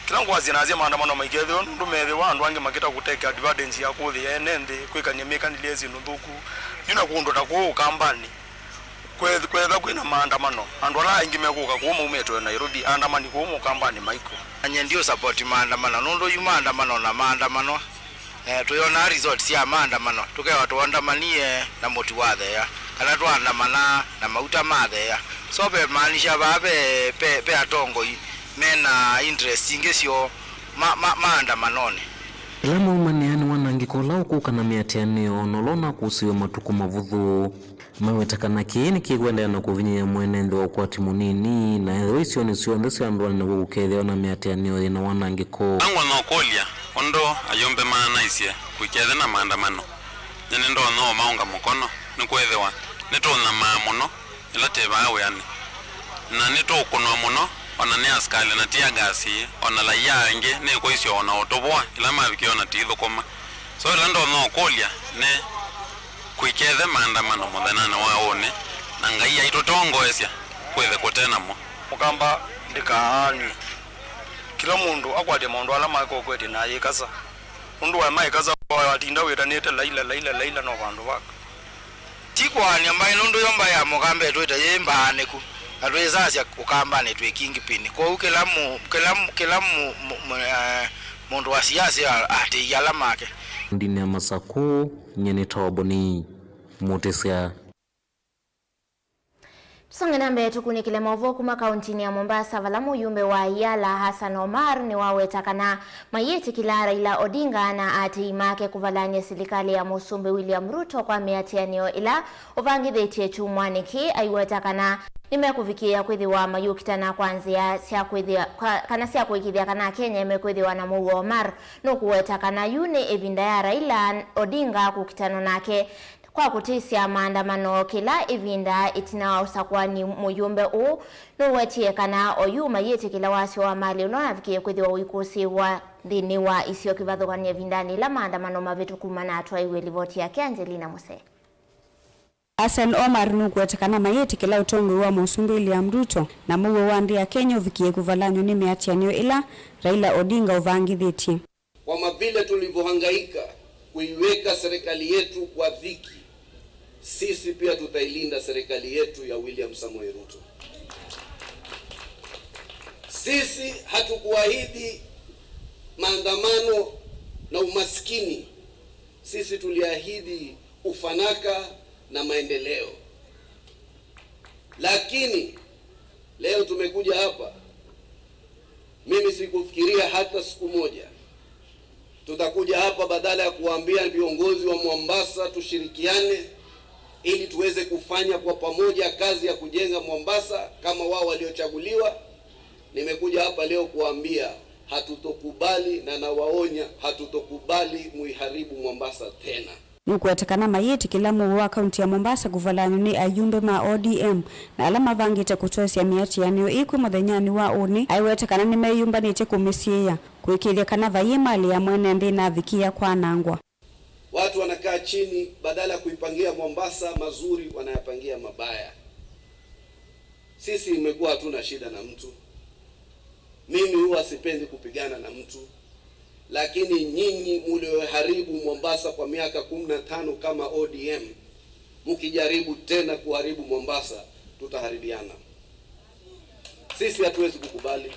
Kĩla ngwasya nasya maandamano maikethĩwa nũndũ methĩwa andũ angĩ makĩta kũteke advantage ya kũthĩa ene nthĩ, kwĩkany'a mĩkalĩle ya syĩndũ nthũku, yu na kũndũ ta kũũ Ũkambanĩ. Kweth-, kwetha kwĩna maandamano, andũ ala aingĩ mekũka kũũ maumĩte Nairobi, aandamani kũũ Mũkambanĩ maikũ? Na nyie ndiũ support maandamano, nũndũ yu maandamano na maandamano, eh, tũyonaa results sya maandamano, tũkewa tũandamanie na mũtu wathea. Ala twaandamana na mauta matheea. So vemaanisha vaa ve, ve, ve atongoi mena interest ingĩ syoo ma, ma, maandamanonĩ. Ĩla maumanĩa nĩ wanangĩko ũla ũkũka na mĩatĩanĩo, na ũla ũnakũsĩwe matukũ mavũthũ. Maweta kana kĩĩ nĩkĩkũendeea na kũvinyĩĩa mwene nthĩ wa ũkwati mũnini, na ethĩwa isionĩ syonthe sya ndũanĩ nĩkw'o kũkethĩawa na mĩatĩanĩo yĩ na wanangĩko. Angwa no kũlya ũndũ ayũmbe maanaisye kũikethe na maandamano, nyie nĩndonya ũmaũnga mũkono, nĩkwĩthĩwa nĩtũũnyamaa mũno ĩla twĩ vaa wĩanĩ, na nĩtũũkũnwa mũno o na nĩ asikalĩ na tiagasi, o na laia angĩ nĩkũisyo o na ũtũvũa ĩla mavikĩe o na tithũkũma. So ĩla ndonya ũkũlya nĩ kũikethe maandamano mũthenyanĩ wa ũnĩ, na Ngai aitũtongoesya kwĩthe kũte namo. Mũkamba ndĩkaanw'e. Kĩla mũndũ akwatya maũndũ ala maeka ũkwetya na ayĩkasa. Ũndũ waĩ maĩkasa watinda wĩtanĩte Laila, Laila, Laila no vandũ vaka. Ti kũaany'a mbaĩ nũndũ yo mbaĩ ya mũkamba ĩtwĩte yĩ mbaanĩku, na twĩsasya ũkambanĩ twĩ kingpin. Kwoou kĩla mũ-, kĩla mũ-, kĩla mũ-, mũ-, mũ-, eh, mũndũ wa siasa atĩĩe ala make. Ndini ya Masakũ, nyie nĩ Toboni Mũtĩsya. Tũsonge na mbee tũkunĩkĩle maũvoo kuma kauntinĩ ya Mombasa, vala mũyumbe wa Yala Hassan Omar nĩwaweta kana mayĩtĩkĩla Raila Odinga na aatĩĩi make kũvalany'a silikalĩ ya Mũsumbĩ William Ruto kwa mĩatĩanĩo ĩla ũvangĩthĩtye kyumwanĩ kĩĩ. Aiweta kana nĩmekũvikĩĩa kwĩthĩwa mayũkitana kwa nzĩa sya kwĩthĩa, kwa, kana sya kũĩkĩĩthya kana Akenya mekwĩthĩwa na mũuo. Omar nũkũweta kana yu nĩ ĩvinda ya Raila Odinga kũkitanwa nake kwa kũtĩsya maandamano kĩla ĩvinda. Ĩtina wa ũsakũani, mũyũmbe ũũ nũwetie kana oyu mayĩtĩkĩla wasyo wa malĩ ũla ũnavikĩie kwĩthĩwa ũikũsĩĩwa nthĩnĩ wa isio kĩvathũkany'o ĩvindanĩ ĩla maandamano mavĩtũku manatwaiwe. Livoti yake Angelina Muse. Hassan Omar nũkũweta kana mayĩtĩkĩla ũtongoi wa Mũsumbĩ William Ruto na mũuo wa nthĩ ya Kenya ũvikĩe kũvalanywa nĩ mĩatĩanĩo ĩla Raila Odinga ũvangĩthĩtye. Kama vile tulivyohangaika kuiweka serikali yetu kwa dhiki, sisi pia tutailinda serikali yetu ya William Samoei Ruto. Sisi hatukuahidi maandamano na umaskini. Sisi tuliahidi ufanaka na maendeleo. Lakini leo tumekuja hapa, mimi sikufikiria hata siku moja tutakuja hapa badala ya kuwaambia viongozi wa Mombasa tushirikiane ili tuweze kufanya kwa pamoja kazi ya kujenga Mombasa kama wao waliochaguliwa. Nimekuja hapa leo kuwaambia hatutokubali, na nawaonya, hatutokubali muiharibu Mombasa tena. Nũkũweta kana mayĩtĩkĩla mũuo wa kaunti ya Mombasa kũvalanywa nĩ ayumbe ma O D M na ala mavangĩte kũtwaĩsya mĩatĩanĩo ĩĩ kwĩ mũthenyanĩ wa ũnĩ. Aiweta kana nĩmeyũmbanĩtye kũmĩsiĩĩa kũĩkĩĩthya kana vaiĩ malĩ ya mwene nthĩ ĩnavikĩĩa kwanangwa. Watu wanakaa chini, badala ya kuipangia Mombasa mazuri, wanayapangia mabaya. Sisi imekuwa hatuna shida na mtu. Mimi huwa sipendi kupigana na mtu. Lakini nyinyi mlioharibu Mombasa kwa miaka kumi na tano kama O D M, mkijaribu tena kuharibu Mombasa, tutaharibiana. Sisi hatuwezi kukubali.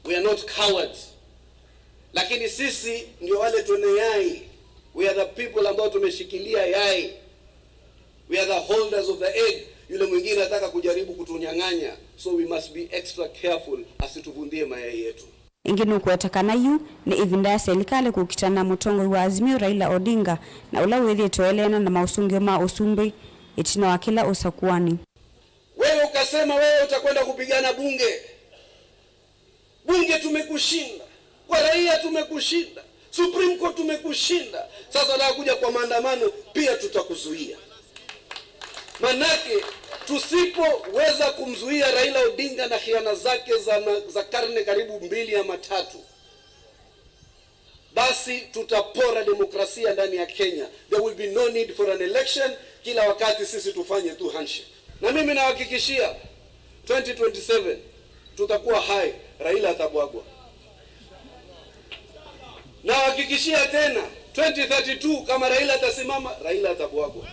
We are not cowards. Lakini sisi ndio wale tuene yai. We are the people ambao tumeshikilia yai. We are the holders of the egg. Yule mwingine anataka kujaribu kutunyang'anya. So we must be extra careful asituvundie mayai yetu. Ĩngĩ nũkũweta kana yu nĩ ĩvinda ya selikalĩ kũkitana na mũtongoi wa Azimio Raila Odinga, na ũla wĩthĩĩtwe eleana na maũsũngĩo ma ũsumbĩ ĩtina wa kĩla ũsakũani. Wewe ukasema wewe utakwenda kupigana bunge. Bunge tumekushinda. Kwa raia tumekushinda. Supreme Court tumekushinda. Sasa unataka kuja kwa maandamano, pia tutakuzuia. Manake tusipoweza kumzuia Raila Odinga na khiana zake za, za karne karibu mbili ama tatu, basi tutapora demokrasia ndani ya Kenya. There will be no need for an election. Kila wakati sisi tufanye tu handshake. Na mimi nawahakikishia, twenty twenty-seven tutakuwa hai, Raila atabwagwa. Nawahakikishia tena, twenty thirty-two kama Raila atasimama, Raila atabwagwa.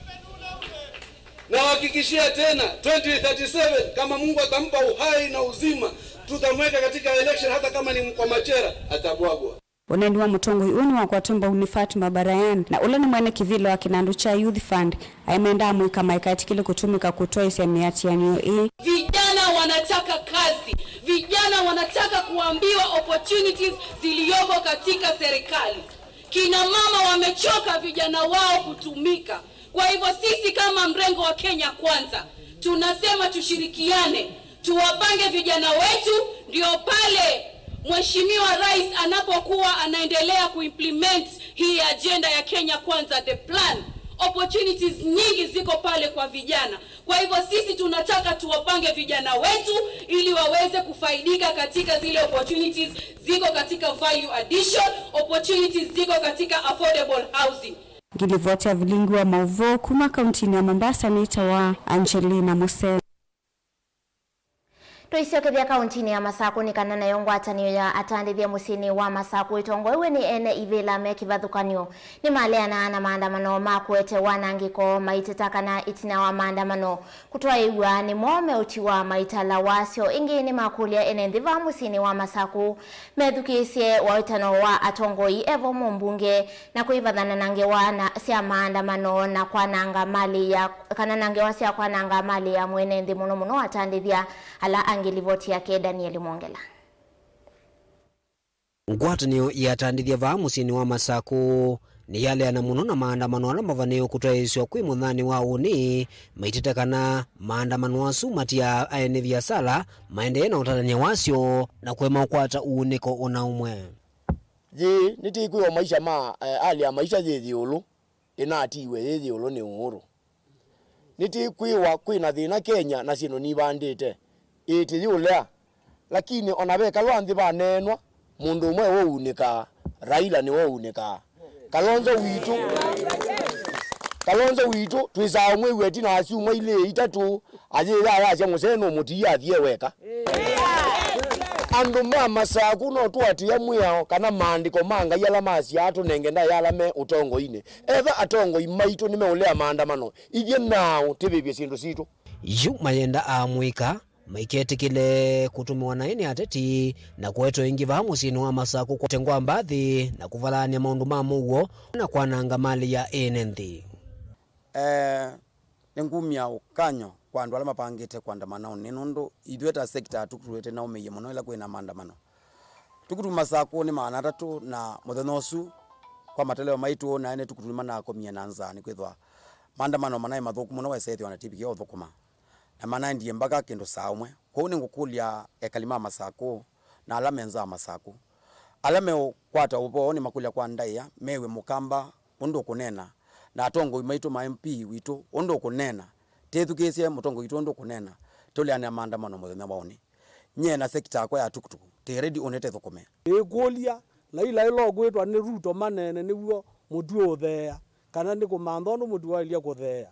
Nawahakikishia tena, twenty thirty-seven kama Mungu atampa uhai na uzima, tutamweka katika election, hata kama ni kwa machera, atabwagwa. Ũneeni wa mũtongoi ũũ nĩwakwatwe mbau nĩ Fatuma Barayan, na ũla nĩ mwene kĩvĩla wa kĩnandũ kya Youth Fund, aĩ mendaa amũika maikaetĩkĩle kũtũmĩka kũtwaĩĩsya mĩatĩanĩo ĩĩ. Vijana wanataka kazi. Vijana wanataka kuambiwa opportunities ziliyoko katika serikali. Kina mama wamechoka vijana wao kutumika. Kwa hivyo sisi kama mrengo wa Kenya Kwanza, tunasema tushirikiane, tuwapange vijana wetu, ndio pale Mheshimiwa Rais anapokuwa anaendelea kuimplement hii agenda ya Kenya Kwanza, the plan, opportunities nyingi ziko pale kwa vijana. Kwa hivyo sisi tunataka tuwapange vijana wetu ili waweze kufaidika katika zile opportunities ziko katika value addition, opportunities ziko katika affordable housing. Ngilivoti ya vilingi wa maũvoo kuma kauntinĩ ya Mombasa nĩtawa Angelina Mose. Tũisyokethya kauntinĩ ya Masakũ nĩ kana nayo ngwatanĩo ya atandĩthya mũsyĩnĩ wa Masakũ ĩtongoew'e nĩ ene ivĩla me kĩvathũkany'o nĩmaleanaa na maandamano ma kũete wanangĩko, maiteta kana ĩtina wa maandamano kũtwaĩw'a nĩmo meũtiwa maitala wasyo. Ĩngĩ nĩmakũlya ene nthĩ vaa mũsyĩnĩ wa Masakũ methukĩĩsye wawetano wa atongoi evo mũmbunge na kwĩvathana na ngewa na sya maandamano na kwananga malĩ ya, kana na ngewa sya kwananga malĩ ya mwene nthĩ, mũno mũno atandĩthya ala angĩ. Livoti yake Daniel Mwongela. Ngwatanĩo ya atandĩthya vaa mũsyĩnĩ wa Masakũ nĩyaleana mũno na maandamano ala mavanĩĩwe kũtwaĩĩsw'a kwĩ mũthenyanĩ wa ũnĩ, maitete kana maandamano asu matiaa aene viasala maendee na ũtalany'a wasyo na kũema ũkwata ũunĩko o na ũmwe. Yĩĩ nĩtĩkwĩwa maisha ma, eh, hali ya maisha yĩ ĩũlũ, ĩnatiiwe yĩ ĩũlũ nĩ Uhuru. Nĩtĩkwĩwa kwĩna thĩna Kenya na syĩndũ nivandĩte, ĩĩ tĩyĩũlea. Lakini ona vekalwa nthĩ vaneenwa, mũndũ ũmwe ũunĩkaa, Raila nĩwe ũunĩkaa. Kalonzo witũ, Kalonzo witũ twĩsaa ũmwĩw'a ĩtina wa syumwa ilĩ itatũ, ayĩyayasya mũsee nũmũtii athie weka. Andũ ma Masakũ no tũatĩĩa mwĩao kana maandĩko ma Ngai ala masyaa tũnenge ndaĩa ala me ũtongoinĩ. Etha atongoi maitũ nĩmeũlea maandamano, ithyĩ naaũ tĩvĩvye syĩndũ sitũ? Yu mayenda amũika maiketĩkĩle kũtũmĩwa naĩ nĩ ateti na kũetwa ĩngĩ vaa mũsyĩnĩ wa Masakũ kũte ngwa mbathi na kũvalaany'a maũndũ ma mũuo na kwananga malĩ ya ene nthĩ. Eh, nĩngumya ũkany'o kwa andũ ala mapangĩte kũandamana ũnĩ, nũndũ ithyĩ ta sekita ya Tukutuku tũnaũmĩie mũno ĩla kwĩna maandamano. Tukutuku Masakũ nĩ maana atatũ, na mũthenya ũsu kwa mateleo maitũ naĩ nĩ Tukutuku nĩmanakomie na nzaa, nĩkwĩthwa maandamano manaĩ mathũku mũno wesa ĩthĩwa na T V K ũthũkũma, na manaendie mbaka kĩndũ saa ũmwe. Kwoou nĩngũkũlya ekali ma Masakũ na ala me nza wa Masakũ, ala meũkwata ũvoo nĩmakũlya kwa ndaĩa mew'e Mũkamba ũndũ ũkũneena, na atongoi maitũ ma M P witũ ũndũ ũkũneena. Tĩthukĩĩsye mũtongoi witũ ũndũ ũkũneena, tũleane na maandamano mũthenya wa ũnĩ. Nyie na sekita yakwa ya Tukutuku, twĩ ready ũnĩ tũthũkũme. Ĩkũlya, Laila ĩla ũkwĩtwa nĩ Ruto maneene nĩw'o mũtw'ĩ ũtheea, kana nĩ kũmantha ũndũ mũtw'ĩ waĩlye kũtheea?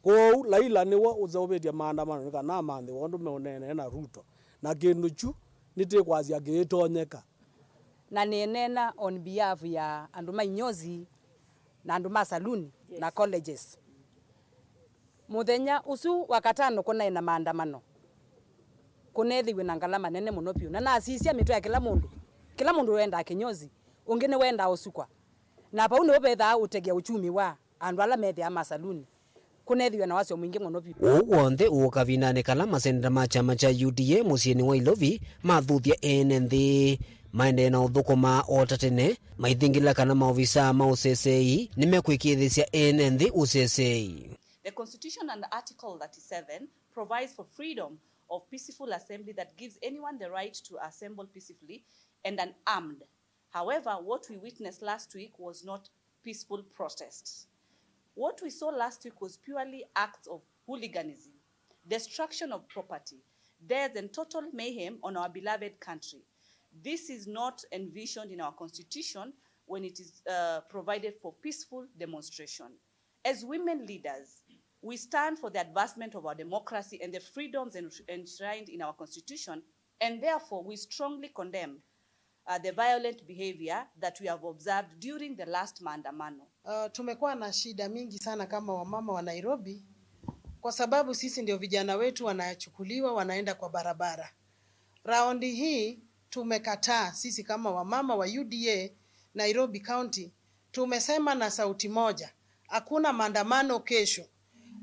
Kwoou Laila nĩwe ũseũvĩtye maandamano nĩ kana amanthĩwe ũndũ meũneenea na Ruto, na kĩndũ kyu nĩtĩkwasya kĩitonyeka. Na nĩneena on behalf ya andũ ma inyosi na andũ ma saluni na colleges. Mũthenya ũsu wa katano kũnaĩ na maandamano, kũneethĩiwe na ngalama nene mũno vyũ, na nasisya mĩtwe ya kĩla mũndũ. Kĩla mũndũ wendaa kĩnyosi, ũngĩ nĩwendaa ũsukwa, na vau nĩvo vethaa ũtegea uchumi wa andũ ala methĩaa masaluni. Kũneethĩiwe na wasyo mwingĩ mũno vyũ. Ũu w'onthe ũũ kavindanĩ kala maseneta ma kyama kya U D A mũsyĩnĩ wa Ilovi mathuthya ene nthĩ maendee na ũthũkũma o ta tene, maithingĩla kana maovisaa ma ũseseei nĩmekwĩkĩĩthĩsya ene nthĩ ũseseei. The Constitution under Article thirty-seven provides for freedom of peaceful assembly that gives anyone the right to assemble peacefully and unarmed. However, what we witnessed last week was not peaceful protest. What we saw last week was purely acts of hooliganism, destruction of property, death and total mayhem on our beloved country. This is not envisioned in our constitution when it is, uh, provided for peaceful demonstration. As women leaders, we stand for the advancement of our democracy and the freedoms en-, enshrined in our constitution, and therefore we strongly condemn, uh, the violent behavior that we have observed during the last maandamano. Uh, tumekuwa na shida mingi sana kama wamama wa Nairobi, kwa sababu sisi ndio vijana wetu wanachukuliwa, wanaenda kwa barabara. Raundi hii tumekataa sisi kama wamama wa U D A Nairobi County, tumesema na sauti moja, hakuna maandamano kesho.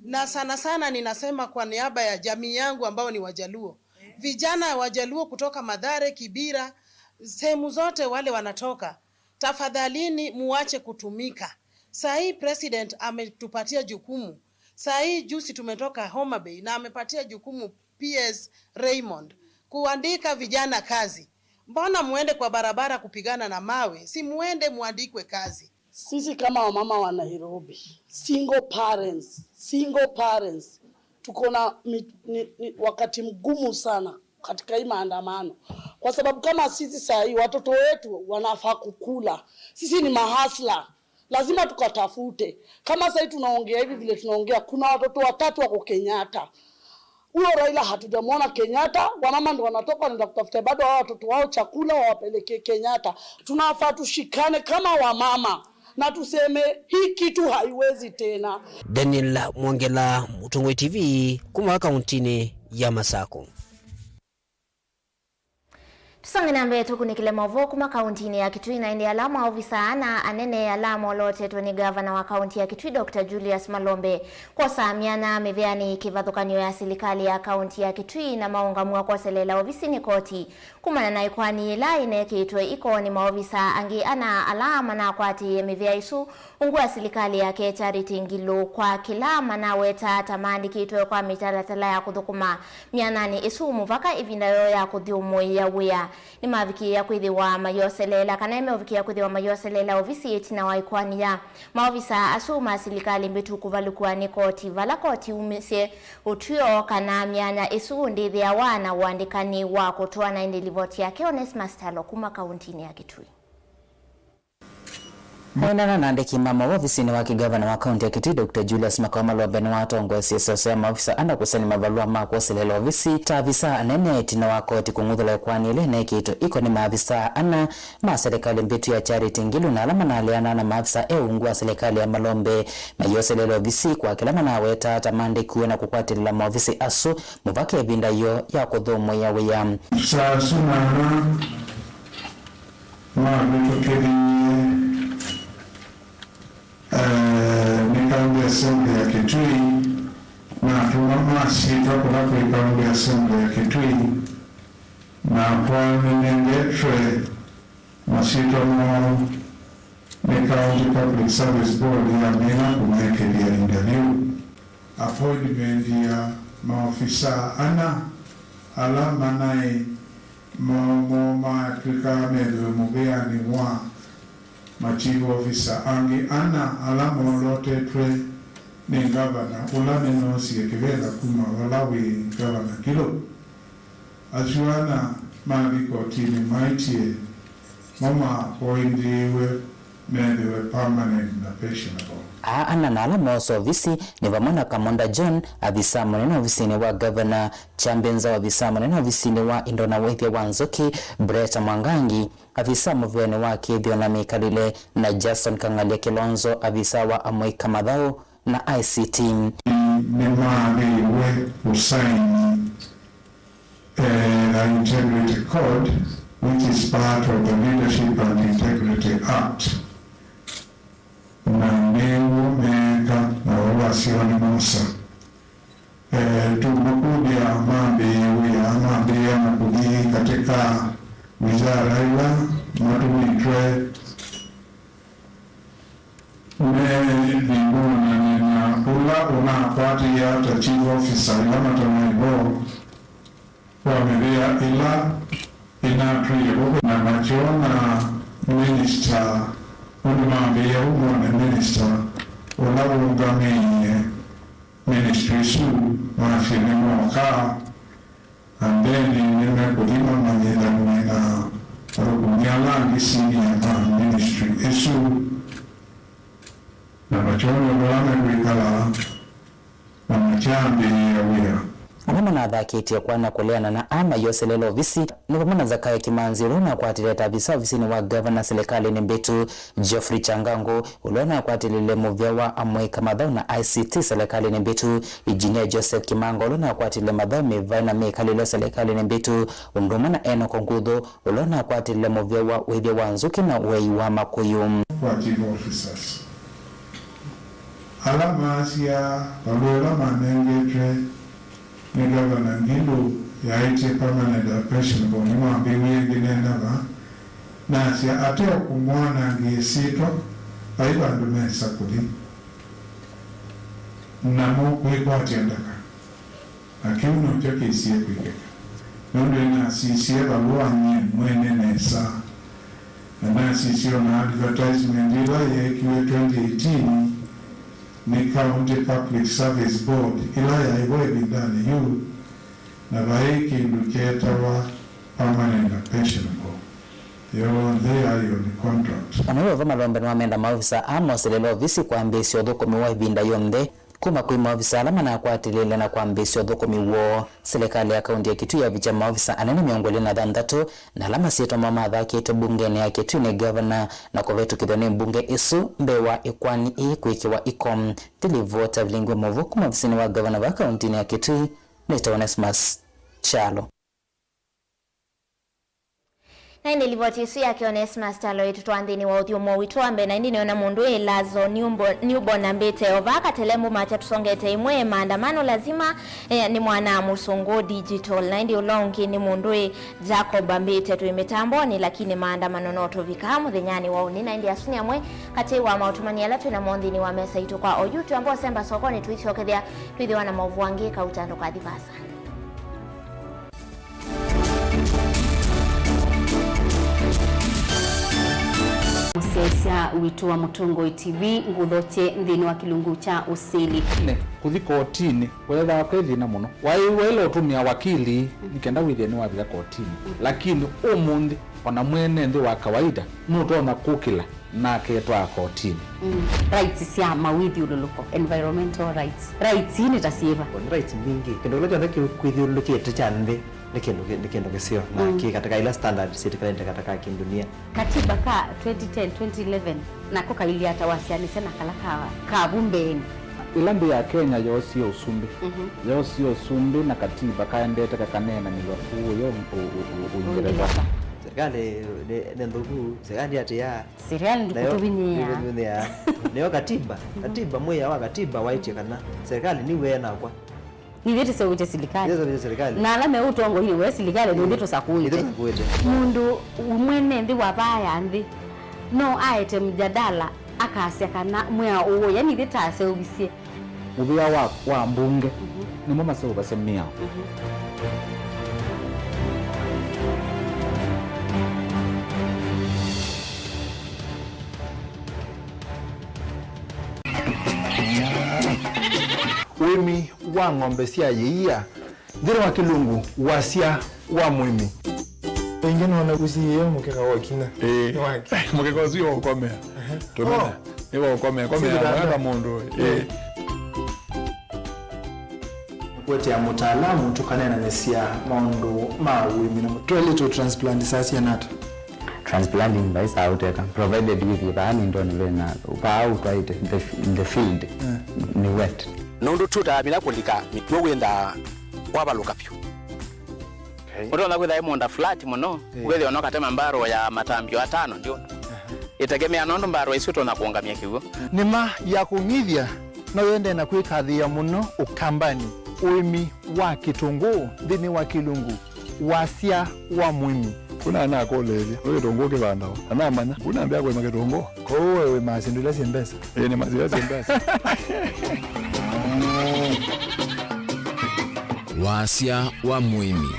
Na sana sana ninasema kwa niaba ya jamii yangu ambao ni Wajaluo. Vijana Wajaluo kutoka Mathare, Kibera, sehemu zote wale wanatoka, tafadhalini muache kutumika. Saa hii president ametupatia jukumu. Saa hii juzi tumetoka Homa Bay na amepatia jukumu P S Raymond kuandika vijana kazi. Mbona muende kwa barabara kupigana na mawe? Si muende muandikwe kazi. Sisi kama wamama wa Nairobi, single parents, single parents, tuko na mi-, ni, ni, wakati mgumu sana katika hii maandamano. Kwa sababu kama sisi saa hii, watoto wetu wanafaa kukula. Sisi ni mahasla. Lazima tukatafute. Kama saa hii tunaongea hivi vile tunaongea, kuna watoto watatu wako Kenyatta. Huyo Raila hatujamwona Kenyatta, wamama ndo wanatoka wanaenda kutafuta bado hao watoto wao chakula wawapelekee Kenyatta. Tunafaa tushikane kama wamama na tuseme hii kitu haiwezi tena. Daniel Mwongela, Mũtongoi T V, kuma kauntinĩ ya Masakũ. Tũsonge na mbee tũkunĩkĩle maũvoo kuma kauntinĩ ya Kitui, na ĩndĩ ala maovisa ana anene ala molootetwe nĩ ngavana wa kaunti ya Kitui, Doctor Julius Malombe, kwosaa myanya mĩvĩanĩ kĩvathũkany'o ya silikalĩ ya kaunti ya Kitui na maũngamw'a kwoseleela ovisinĩ koti kumana na ĩkoani yĩla ĩnekĩtwe iko nĩ maovisa angĩ ana ala manakwatĩĩe mĩvĩa ĩsu. Ungu wa silikalĩ yake Charity Ngilu kwa kĩla manawetaa ta maandĩkĩtwe kwa mĩtalatala ya kũthũkũma myananĩ ĩsu mũvaka ĩvinda yoo ya kũthyũmũĩa wĩa. Nĩmavikĩĩa kwĩthĩwa mayoseleela kana meũvikĩĩa kwĩthĩwa mayoseleela ovisi ĩtina wa ĩkoani ya maovisa asu ma silikalĩ mbĩtu kũvalũkw'a nĩ koti, vala koti yumisye ũtw'ĩo kana myanya ĩsu ndĩthĩawa na ũandĩkani wa kũtũa. Na ĩndĩ livoti yake Onesmus Talo kuma kauntinĩ ya Kitui. Kwendana na andĩki ma maovisinĩ wa kĩngavana wa kaunti ya Kitui, Doctor Julius Makawa Malombe nĩwatongoesye ĩseso ya maovisa ana kũsani mavalũa ma kwoseleela ovisi ta avisa anene ĩtina wa koti kũng'uthũla ĩkoani ĩla ĩnekĩtwe iko nĩ maavisa ana ma silikalĩ mbĩtu ya Charity Ngilu na ala manaleana na maavisa e ungu wa silikalĩ ya Malombe mayoseleela ovisi kwa kĩla manawetaa ta maandĩkiwe na kũkwatĩlĩla maovisi asu mũvaka ĩvinda yoo ya kũthũmũĩa wĩa. Saa asu na ana mavĩtũkĩthĩie, eh, nĩ County Assembly ya Kitui, na atũma masyĩtwa kũla kwĩ County Assembly ya Kitui, nakwa nĩnengetwe masyĩtwa moo nĩ County Public Service Board yamina kũmekĩthya interview. Appointment ya maovisaa ana ala manaĩ moo moo matw'ĩkaa methĩwe mũvĩanĩ wa ma chief officer angĩ ana ala molotetwe nĩ ngavana ũla nĩnoosie kĩvela kuma vala wĩ Ngavana Ngilu. Asu ana mathi kotinĩ maĩtye mo maappointiwe methĩwe permanent na pensionable. Aa ana na ala moosa ovisi nĩ vamwe na Kamonda John, avisa mũnene ovisinĩ wa ngavana, Kyambe Nzau, avisa mũnene ovisinĩ wa indo na ũĩthya wa nzũkĩ, Brett Mwangangi, avisa mũvĩanĩ wa kĩthĩo na mĩkalĩle, na Jason Kang'alia Kilonzo, avisa wa amũika mathaũ na I C T. Nĩmaathĩiwe kũsaini, eh, the Integrity Code, which is part of the Leadership and Integrity Act. Na nĩw'o meeka, na w'o wasyo nĩmosa. Eh, tũmakũlya mambĩĩe wĩa, mambĩĩa na kũthi katika wizara ila matũmĩtwe. Methi monany'e na ũla ũnakwatĩĩa ta chief officer ĩla matanaĩ vo kwa mĩvĩa ĩla ĩnatwĩe vo, na makyona minista, ũndũ mambĩĩa ũmone minista ũla ũũngamĩe ministry ĩsu, masye nĩmoka. And then nĩmekũthi mamanyĩthany'e na athũkũmi ala angĩ senior ma ministry ĩsu, na makyonw'a vala mekwĩkala, na makyambĩĩa wĩa. Ala manathakĩtye kwana kũleana na aa mayoselela ovisi nĩ vamwe na Zakayo Kimanzi, ũla ũnakwatĩle ta avisa ovisinĩ wa ngavana silikalĩnĩ mbĩtu, Geoffrey Changangu, ũla ũnakwatĩlile mũvĩa wa amũika mathaũ na I C T silikalĩnĩ mbĩtu, Engineer Joseph Kimanga, ũla ũnakwatĩlile mathaũ, mĩvaĩ na mĩkalĩle silikalĩnĩ mbĩtu, ũndũ ũmwe na Enoch Nguthu, ũla ũnakwatĩlile mũvĩa wa ũĩthya wa nzũkĩ na ũei wa makũyũ. Kwa chief officers. Ala maasya valũa ĩla manengetwe nĩ Ngavana Ngilu yaĩtye permanent and pensionable nĩmwambĩw'e ngĩneena vaa, nasya ate o kũmwanangĩa ĩsyĩtwa, vai vandũ mesa kũthi, namo kwĩkwatya ndaka. Na kĩu nokyo kĩsie kwĩkĩka, nũndũ nĩnasisye valũa nyie mwene nesa, na nasisye o na advertisement ĩla yeekiwe twenty eighteen nĩ County Public Service Board ĩla yaĩ vo ĩvindanĩ yĩu, na vaĩ kĩndũ kyeetawa permanent and pensionable, yonthe yaĩ on contract. O na wĩ o vo, Malombe nĩwamenda maovisa aa moselele ovisi kwambĩĩsya ũthũkũmi wa ĩvinda yonthe kuma kwĩ maovisa ala manakwatĩlĩle na kwambĩĩsya ũthũkũmi woo. Silikalĩ ya kaunti ya Kitui yavikya maovisa anene mĩongo ĩlĩ na thanthatũ, na ala masyĩtwa moo mathakĩtwe mbungenĩ ya Kitui nĩ ngavana na kũvetũkĩthw'a nĩ mbunge ĩsu mbee wa ĩkoani ĩĩ kwĩkĩwa iko. Nĩ livoti ya vilingi wa maũvoo kuma ovisinĩ wa ngavana vaa kauntinĩ ya Kitui, nĩtawa Onesmus Kyalo. Na ĩndĩ livoti ĩsu yake Onesmus Kyalo ĩtũtwaa nthĩnĩ wa ũthyũmũo witũ wa mbee, na ĩndĩ nĩona mũndũ wĩ Lazo Newbo-, Newborn ambĩte o vaa Katelembo Macha tũsongete ĩmwe maandamano lazima, eh, nĩ mwana mũsũngũ digital, na ĩndĩ ũla ũngĩ nĩ mũndũ wĩ Jacob ambĩte twĩ mĩtambonĩ, lakini maandamano no tũvikaa mũthenyanĩ wa ũnĩ, na ĩndĩ asu nĩ amwe katĩ wa maũtũmani ala twĩ namo nthĩnĩ wa mesa itũ kwa oyu. Twĩamba ũsemba sokonĩ, tũisyokethya twĩthĩwa na maũvoo angĩ kauta ndũkathi vaasa. Mũsyaĩĩsya witũ wa Mũtongoi T V, ngũthokye nthĩnĩ wa kĩlungu kya ũsili. Nĩ kũthi kotinĩ kũyethawa kwĩ thĩna mũno. Waĩ waĩle ũtũmĩa wakili nĩ kenda wĩthĩe nĩwavika kotinĩ. Lakini ũmũnthĩ, ona mwene nthĩ wa kawaida nũtonya kũkĩla na aketwaa kotinĩ. Mm. Rights sya mawĩthyũlũlũko, environmental rights. Rights ii nĩ ta syĩva? Nĩ rights mbingĩ. Kĩndũ kĩla kyonthe kĩkwĩthyũlũlũkĩte kya nthĩ nĩ kĩndũ kĩ-, nĩ kĩndũ kĩseo na, mm, kĩ katika ila standard syĩtĩkanĩte katika kĩndunia. Katiba ka twenty ten, twenty eleven, nako kailyĩ ata wasyaanĩsya na kala ka, ka vu mbeenĩ? Ĩla nthĩ ya Kenya yoosie ũsumbĩ, mhm, yoosie ũsumbĩ na katiba kaendete kakaneenanĩw'a kũũ yo ũ-, ũ-, ũ-, Ũingereza. Ũingereza. Serikali nĩ, nĩ nthũku, serikali atĩa? Serikali ndĩkũtũvinyĩĩa. Nayo ndĩkũtũvinyĩĩa. Nĩyo katiba. Katiba, mwĩao wa katiba waĩtye kana serikali nĩw'e nakwa. Nithyĩ tũseũvĩtye silikalĩ. Nithyĩ tũseũvĩtye silikalĩ. Na ala me ũtongoinĩ we silikalĩ, nithyĩ tũsakũĩte. Nithyĩ tũsakũĩte. Mũndũ mwene nthĩ wa vaa ya nthĩ no aete mjadala akasya kana mwĩao ũũ, yani nithyĩ taseũvisye. Mũvĩa wa, wa mbunge, mhm, nĩmo maseũvasya mĩao. Mhm. Ũĩmi wa ng'ombe sya yĩia. Nthĩnĩ wa kĩlungu, wasya wa mũĩmi. Ĩngĩ nona kũsiĩĩa mũkeka wa kina. Ĩĩ. Nĩ wake. Mũkeka ũsu nĩ wa ũkomea. Ehe. Tũmena. Oh. Nĩ wa ũkomea. Komea. Sivitali. Wenda mũndũ. Ĩĩ. Ĩĩ. Kũetea mũtaalamu tũkaneenanĩsya maũndũ ma ũĩmi na mũ-, toilet transplant saa syana ata? Transplanting vaisaa ũteka, provided wĩthĩe vaa nĩ ndonĩ vena, vaa ũtwaĩte, the f-, the field, eh, nĩ wet. Nũndũ tũtamina kũlika mĩkw'ũ wĩnthaa wavalũka vyũ. Okay. Ũtonya kwĩtha ĩ mũũnda flat mũno, eh, ũkethĩa ona ũkatema mbarũ ya matambio atano ndyũndũ. Aha. Ĩtegemea nũndũ mbarũ isu ũtonya kũũngamya kĩw'ũ. Nĩma ya kũng'ithya no yende na kwĩkathĩĩa mũno Ũkambanĩ, ũĩmi wa kĩtũngũũ nthĩnĩ wa kĩlungu. Wasya wa mũĩmi. Kuna anakũlĩĩlya, nĩ kĩtũngũũ kĩvandawa? Anamanya, kuna ambĩa kũĩma kĩtũngũũ. Kwoou we wĩmaa syĩndũ ila syĩ mbesa? Ĩĩ, nĩmaa syĩndũ ila syĩ mbesa. Wasya wa mũĩmi.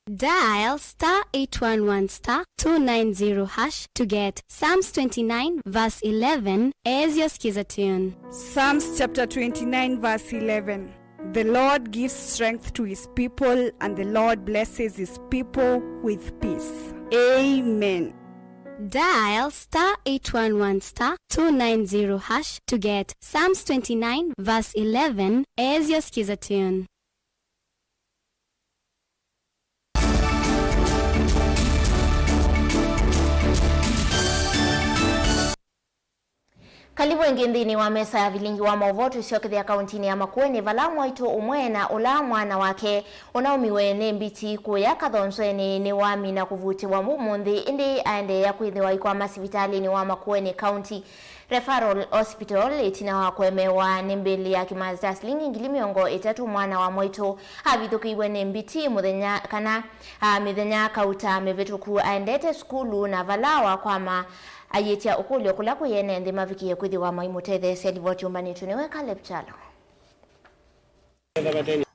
Dial star eight one one star two nine zero hash to get Psalms twenty-nine verse eleven as your skiza tune. Psalms chapter twenty-nine verse eleven. The Lord gives strength to his people, and the Lord blesses his people with peace. Amen. Dial star eight one one star two nine zero hash to get Psalms twenty-nine verse eleven as your Skiza tune. Karibu ĩngĩ nthĩnĩ wa mesa ya vilingi wa maũvoo. Tũisyokethya kauntinĩ ya Makueni, vala mwaitũ ũmwe na ũla mwana wake ũnaumiwe nĩ mbiti kũya Kathonzweni nĩwamina kũvutĩwa ũmũnthĩ, ĩndĩ aendeea kwĩthĩwa aikwama sivitalĩnĩ wa Makueni County Referral Hospital ĩtina wa kũemewa nĩ mbĩlĩ ya kĩmanzi kya silingi ngili mĩongo ĩtatũ. Mwana wa mwaitũ avithũkĩiwe nĩ mbiti mũthenya kana, a, mĩthenya kauta mĩvĩtũku aendete sukulu, na vala wakwama, ayĩtya ũkũlyo kũla kwĩ ene nthĩ mavikie kwĩthĩwa maimũtetheesya. Livoti yũmbanĩtw'e nĩwe Caleb Kyalo.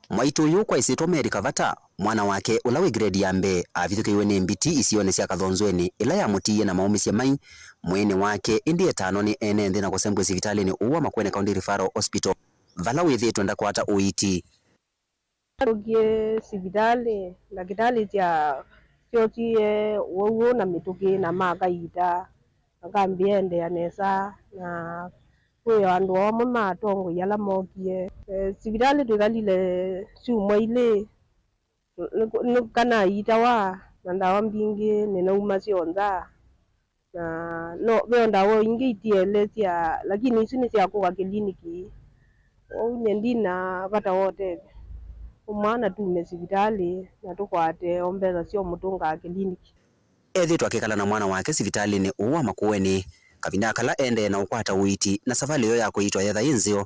Mwaitũ ũyũ kwa ĩsyĩtwa Mary Kavata, mwana wake ũla wĩ grade ya mbee, avithũkĩiwe nĩ mbiti isionĩ sya Kathonzweni, ĩla yamũtiie na maũmĩsye mai mwĩĩnĩ wake, ĩndĩ etanwa nĩ ene nthĩ na kũsembw'e sivitalĩnĩ ũũ wa Makueni County Referral Hospital, vala wĩthĩĩtwe ndakwata ũiiti. Atũkie sivitalĩ, ndakĩtalĩ sya, syokie ũwau na mĩtũkĩ na makaita, makambĩa endeea nesa, na kwĩ o andũ amwe ma atongoi ala mookie. E, sivitalĩ twĩkalile syumwa ilĩ, nĩ, nĩ kana aiitawa na ndawa mbingĩ nĩnauma syo nza. Na no, ve o ndawa o ingĩ itielesya, lakini isu nĩ sya kũka kĩliniki. Ũu nye ndina vata wa ũtethyo. Ũmwana tume sivitalĩ na tũkwate o mbesa sya ũmũtũngaa kĩliniki. Ethĩĩtwe akĩkala na mwana wake sivitalĩnĩ ũũ wa Makueni, kavinda kala endee na ũkwata ũiiti, na savalĩ ĩyo ya kũiitwa yetha yĩ nzeo.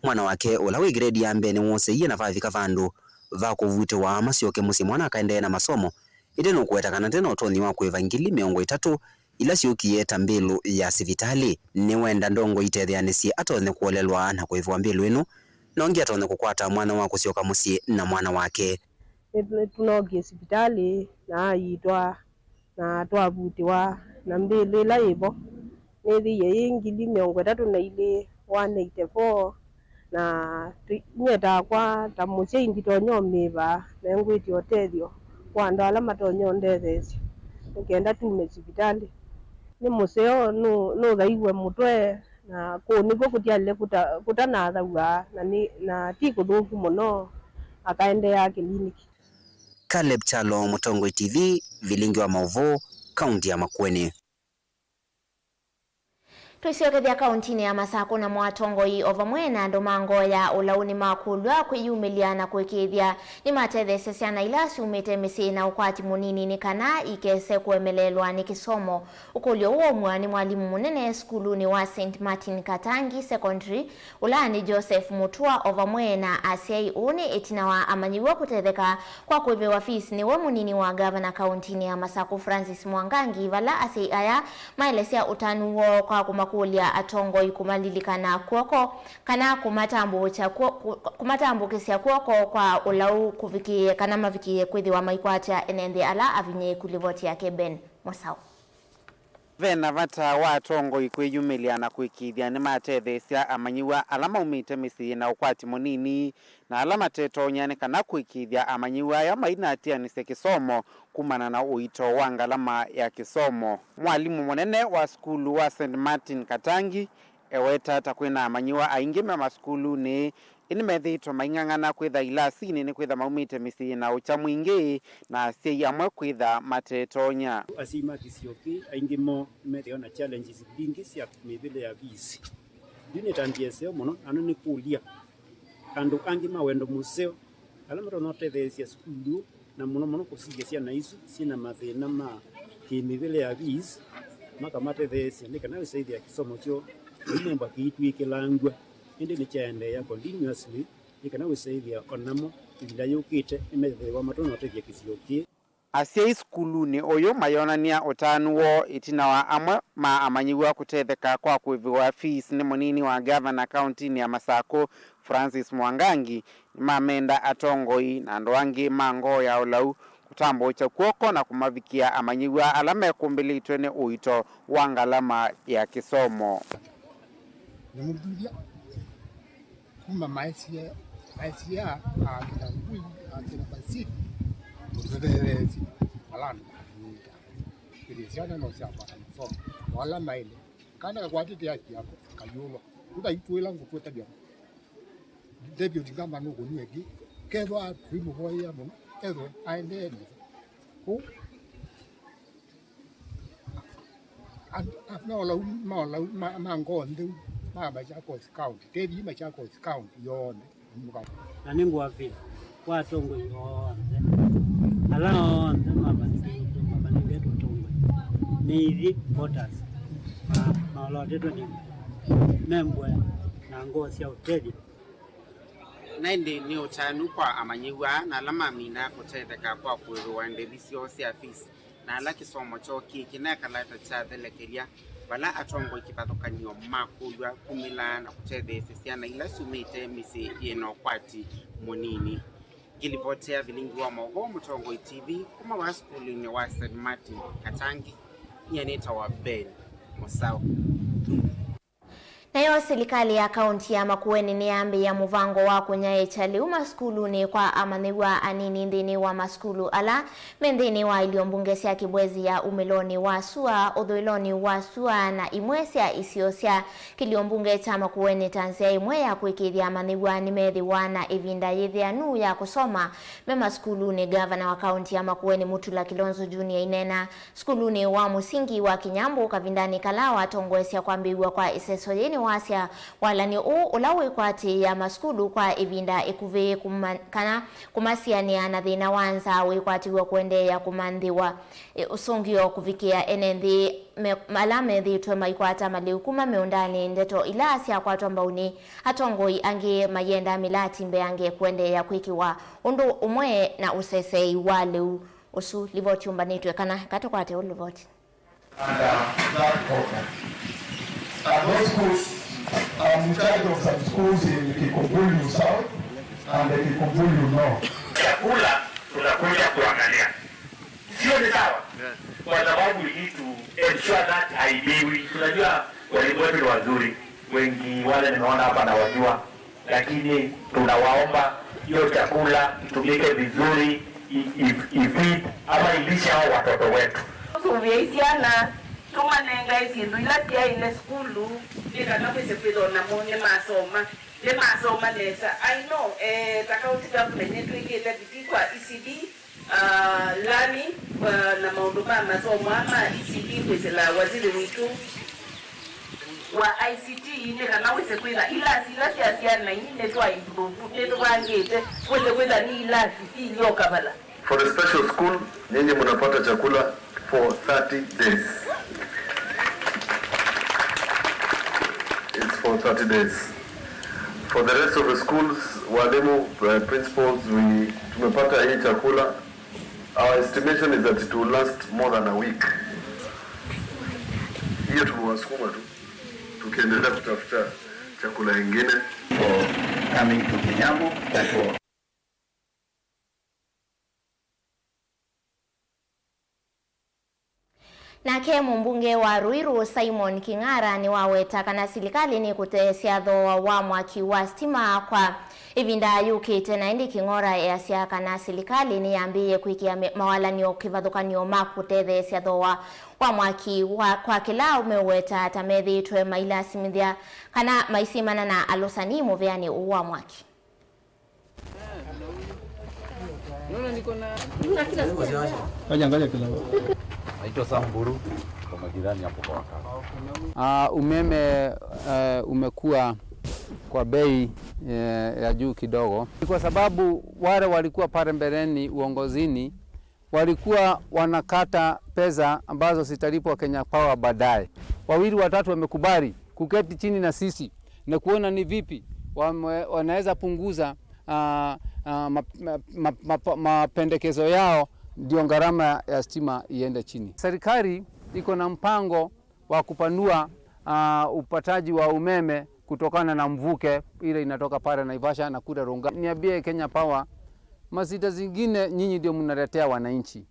Mwana wake ũla wĩ grade ya mbee nĩwooseie na vavika vandũ va kũvutĩwa masyoke mũsyĩ mwana akaendee na masomo, ĩndĩ nũkũweta kana nde na ũtonyi wa kũĩva ngili mĩongo ĩtatũ ila syũkie ta mbĩlũ ya sivitalĩ. Nĩwenda ndongoi itetheanĩsye atonye kũolelwa na kũĩvĩwa mbĩlũ ĩno, na ũngĩ atonye kũkwata mwanya wa kũsyoka mũsyĩ na mwana wake. Nĩ, nĩtũnookie sivitalĩ na aiitwa na twavutĩwa, na mbĩlũ ĩla yĩ vo nĩthĩie yĩ ngili mĩongo ĩtatũ na ilĩ, one eighty four, na tũ-, nyie takwa ta mũsyai nditonya ũmĩva, na ngwĩtya ũtethyo kwa andũ ala matonya ũndetheesya nĩ kenda tume sivitalĩ. Nĩ mũseo, nũ-, nũthaiwe mũtwe, na kũu nĩkw'o kũtyaĩle kũta-, kũtanathaw'a, na nĩ, na ti kũthũku mũno, akaendeea kĩliniki. Caleb Kyalo, Mũtongoi T V, vilingi wa maũvoo, kaunti ya Makueni. Twĩsyokethya kauntinĩ ya Masakũ, namo atongoi o vamwe na andũ ma ngoo ya ũlau nĩmakũlw'a kwĩyumĩlya na kũĩkĩĩthya nĩmatetheesya syana ila syumĩte mĩsyĩ na ũkwati mũnini nĩ kana ikese kũemeleelwa nĩ kĩsomo. Ũkũlyo ũũ waumw'a nĩ mwalimũ mũnene sukulunĩ wa Saint Martin Katangi Secondary, ũla nĩ Joseph Mutua, o vamwe na asyai. Ũũ nĩ ĩtina wa amanyĩw'a kũtetheka kwa kũĩvĩwa fees nĩwe mũnini wa ngavana kauntinĩ ya Masakũ Francis Mwangangi, vala asyai aya maelesya ũtanu woo kwa kũmakũlya atongoi kũmalilikana kw'oko kana kũmatambũũkya kw'o-, kũ-, kũmatambũkĩsya kw'oko kwa ũlau kũvikĩĩe kana mavikĩĩe kwĩthĩwa maikwatya ene nthĩ ala avinyĩĩku. Livoti yake Ben Mũsaũ. Ve na vata wa atongoi kwĩyumĩlya na kũĩkĩĩthya nĩmatetheesya amanyĩw'a ala maumĩte mĩsyĩ yĩ na ũkwati mũnini na ala matetonya nĩ kana kũĩkĩĩthya amanyĩw'a aya mainatianĩsye kĩsomo kumana na ũito wa ngalama ya kĩsomo. Mwalimũ mũnene wa sukulu wa Saint Martin Katangi eweta ta kwĩna amanyĩw'a aingĩ me masukulunĩ ĩndĩ methĩĩtwe maing'ang'ana kwĩtha ilasinĩ nĩkwĩtha maumĩte mĩsyĩ yĩ na ũkya mwingĩ, na asyai amwe kwĩtha matetonya. Asyai ma kĩsio kĩĩ, aingĩ moo nĩmethĩawa na challenges mbingĩ sya mĩvĩle ya fees. Yu nĩ ta nzĩa ĩseo mũno, na no nĩkũlya andũ angĩ ma wendo mũseo ala matonya ũtetheesya sukulu ũũ, na mũno mũno kũsilya syana isu syĩ na mathĩna ma kĩ-mĩvĩle ya fees, makamatetheesya nĩ kana wĩsa ĩthĩa kĩsomo kyoo kĩimemba kĩitw'ĩkĩlangw'a, ĩndĩ nĩkyaendeea continuously, nĩ kana wĩsa ĩthĩa o namo ĩvinda yũkĩte nĩmethĩwa matonya ũtethya kĩsio kĩĩ. Asyai sukulunĩ ũyũ mayonany'a ũtanu woo ĩtina wa amwe ma amanyĩw'a kũtetheka kwa kũĩvĩwa fees nĩ mũnini wa ngavana kauntinĩ ya Masakũ, Francis Mwangangi, nĩmamenda atongoi na andũ angĩ ma ngoo ya ũlau kũtambũũkya kw'oko na kũmavikĩa amanyĩw'a ala mekũmbĩlĩtwe nĩ ũito wa ngalama ya kĩsomo. Nĩmũthuthya kuma maesya, maesya akĩna ngui, akĩna basili, mũtũthetheesye ala andũ makinyĩte. Ĩthĩ syana no syakwata. Ala maĩle. Kana kakwatĩte aki yako, kayũlwa. Ũkaitwĩla ngũtwetavya. Deputy Governor nũkũnyw'a ĩngĩ. Kethwa tũimũvoyea mũno, ethwe aendee nesa. Kũu, andũ, a, maolau, maolau, ma, ma ngoo ntheu, ma Machakos County. Tethi Machakos County yonthe. Na nĩngũavĩĩa kwa atongoi onthe, ala onthe mavalĩkĩte, mavalĩkĩte ũtongoi, nĩ ithyĩ voters, ma, maolotetwe nĩ membwe na ngoo sya ũtethyo. Na ĩndĩ nĩ ũtanu kwa amanyĩw'a na ala mamina kũtetheka kwa kũĩvĩwa ndĩvi syoo sya fees. Na ala kĩsomo kyoo kĩĩ kĩnekalata kyathelekelya, vala atongoi kĩvathũkany'o makũlw'a kumĩlaa na kũtetheesya syana ila syumĩte mĩsyĩ yĩ na ũkwati mũnini. Ngĩlivotea vilingi wa maũvoo Mũtongoi T V kuma wa sukulunĩ wa Saint Martin Katangi, nyie nĩtawa Ben Mũsaũ. Nayo silikalĩ ya kaunti ya Makueni nĩyambĩĩa mũvango wa kũnyaĩĩkya lĩu masukulunĩ kwa amanyĩw'a anini nthĩnĩ wa masukulu ala me nthĩnĩ wa ilio mbunge sya Kibwezi ya umĩlonĩ wa sua, ũthũĩlonĩ wa sua, na imwe sya isio sya kĩlio mbunge kya Makueni ta nzĩa ĩmwe ya kũĩkĩĩthya amanyĩw'a nĩmethĩwa na ĩvinda yĩthĩanu ya kũsoma me masukulunĩ. Ngavana wa kaunti ya Makueni Mutula Kilonzo Junior aineena sukulunĩ wa mũsingi wa Kinyambũ kavindanĩ kala watongoesya kwambĩĩw'a kwa ĩseso yĩĩ nĩwasya walany'o ũũ ũla wĩkwatĩĩa masukulu kwa ĩvinda ĩkuvĩ kuma-, kana kũmasianĩa na thĩna wa nzaa wĩkwatĩw'a kũendeea kũmanthĩwa, ĩ, ũsũngĩo kũvikĩa ene nthĩ me-, ala methĩĩtwe maikwata malĩu kuma mĩũndanĩ. Ndeto ila syakwatwa mbau nĩ atongoi angĩ mayenda mĩlati mbeange kũendeea kwĩkĩwa ũndũ ũmwe na ũseseei wa lĩu. Ũsu livoti ũmbanĩtw'e kana katũkwate ũ livoti. Under that quarter. And those schools, I'm in charge of some schools in Kikumbulu South and the Kikumbulu North. Chakula tunakuja kuangalia. Sio, ni sawa? Kwa sababu we need to ensure that haibiwi. Tunajua walimu wetu ni wazuri. Wengi wale nimeona hapa nawajua. Lakini tunawaomba hiyo chakula itumike vizuri, i-, i-, ifeed ama ilishe hao watoto wetu. Tũsũvĩe syana, tũmanengae syĩndũ ila syaĩle sukulu, nĩ kana kwĩse kwĩthwa namo nĩmasoma, nĩmasoma nesa. I know, eh, ta county government nĩtwĩkĩte bidii kwa E C D, ah, lami, ah, na maũndũ ma masomo aa ma E C D kwĩsĩla waziri witũ wa I C T, nĩ kana wĩse kwĩtha ilasi ila sya syana ii nĩtwa improve, nĩtũvangĩte wĩse kwĩtha nĩ ilasi sili o kavala. For the special school, nyinyi mnapata chakula for thirty days. It's for thirty days. For the rest of the schools, walimu, uh, principals, we, tumepata hii chakula. Our estimation is that it will last more than a week. Hiyo tumewasukuma tu, tukiendelea kutafuta chakula ingine. For coming to Kinyambũ, that was Nake mũmbunge wa Ruiru, Simon King'ara, nĩwaweta kana silikalĩ nĩkũteesya thooa wa mwaki wa sitima kwa ĩvinda yũkĩte, na ĩndĩ King'ora easya kana silikalĩ nĩyambĩĩe kwĩkĩa me-, mawalany'o kĩvathũkany'o ma kũtetheesya thooa wa mwaki wa, kwa kĩla meũweta ta methĩĩtwe mailasimĩthya kana maisimana na alũsani mũvĩanĩ ũũ wa mwaki. Ngoja, ngoja kidogo. Naitwa Sam Mburu, kwa majirani hapo kwa wakati. Ah, umeme, eh, umekuwa kwa bei, eh, ya juu kidogo. Ni kwa sababu wale walikuwa pale mbeleni uongozini walikuwa wanakata pesa ambazo zitalipwa Kenya Power baadaye. Wawili watatu wamekubali kuketi chini na sisi na kuona ni vipi wame-, wanaweza punguza, ah, ah, ma-, ma-, ma-, ma-, mapendekezo yao, ndio gharama ya stima iende chini. Serikali iko na mpango wa kupanua, ah, upataji wa umeme kutokana na mvuke ile inatoka pale Naivasha na kule Runga. Niambie Kenya Power, mashida zingine nyinyi ndio mnaletea wananchi.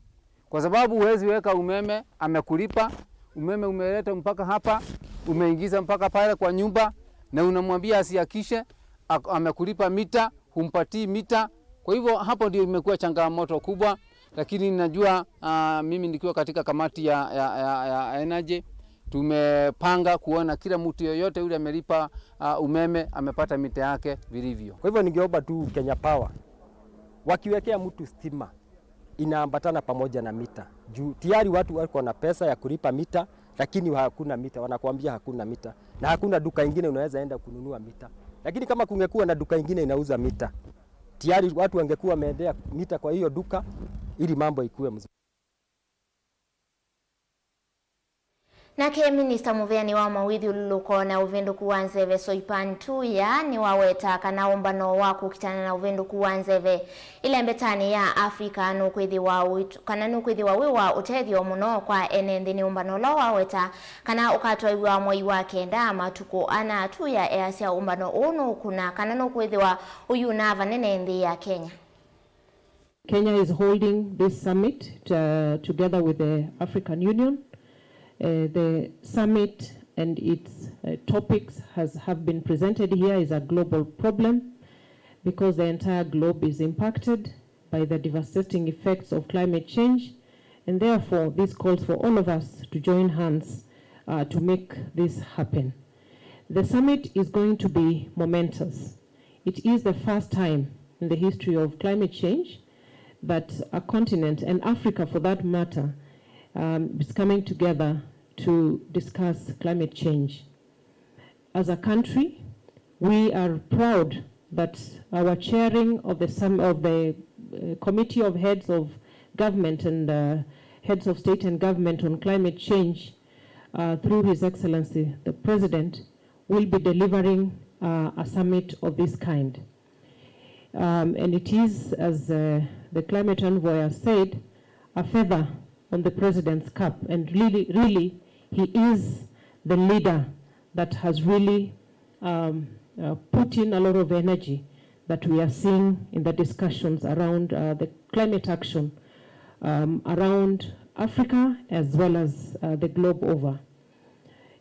Kwa sababu huwezi weka umeme, amekulipa, umeme umeleta mpaka hapa, umeingiza mpaka pale kwa nyumba, na unamwambia asiakishe, ak-, amekulipa mita, humpatii mita. Kwa hivyo hapo ndio imekuwa changamoto kubwa, lakini najua, ah, mimi nikiwa katika kamati ya, ya, ya, ya energy, Tumepanga kuona kila mtu yoyote yule amelipa, uh, umeme amepata mita yake vilivyo. Kwa hivyo ningeomba tu Kenya Power wakiwekea mtu stima inaambatana pamoja na mita. Juu tayari watu wako na pesa ya kulipa mita, lakini hakuna mita, wanakuambia hakuna mita. Na hakuna duka ingine unaweza enda kununua mita. Lakini kama kungekuwa na duka ingine inauza mita, tayari watu wangekuwa wameendea mita kwa hiyo duka ili mambo ikuwe mzuri. Nake minista mũveani wa mawĩthyũlũlũko na ũvĩndũku wa nzeve, Soipan Tuya, nĩwaweta kana ũmbano wa kũkitana na ũvĩndũku wa nzeve ĩlembetanĩ ya Africa nũkwĩthĩwa wĩ-, kana nũkwĩthĩwa wĩ wa ũtethyo mũno kwa ene nthĩ. Nĩ ũmbano ũla waweta kana ũkatwaĩwa mwei wa kenda, matukũ ana. Tuya easya ũmbano ũũ nũkũna kana nũkwĩthĩwa ũyuna vanene nthĩ ya Kenya. Kenya is holding this summit, uh, together with the African Union. Uh, the summit and its, uh, topics has, have been presented here is a global problem because the entire globe is impacted by the devastating effects of climate change, and therefore this calls for all of us to join hands, uh, to make this happen. The summit is going to be momentous. It is the first time in the history of climate change that a continent, and Africa for that matter, um, is coming together to discuss climate change. As a country, we are proud that our chairing of the sum-, of the, uh, Committee of Heads of Government and, uh, Heads of State and Government on Climate Change, uh, through His Excellency the President, will be delivering, uh, a summit of this kind. Um, and it is, as, uh, the climate envoy has said, a feather on the president's cap. And really, really, he is the leader that has really, um, uh, put in a lot of energy that we are seeing in the discussions around, uh, the climate action, um, around Africa as well as, uh, the globe over.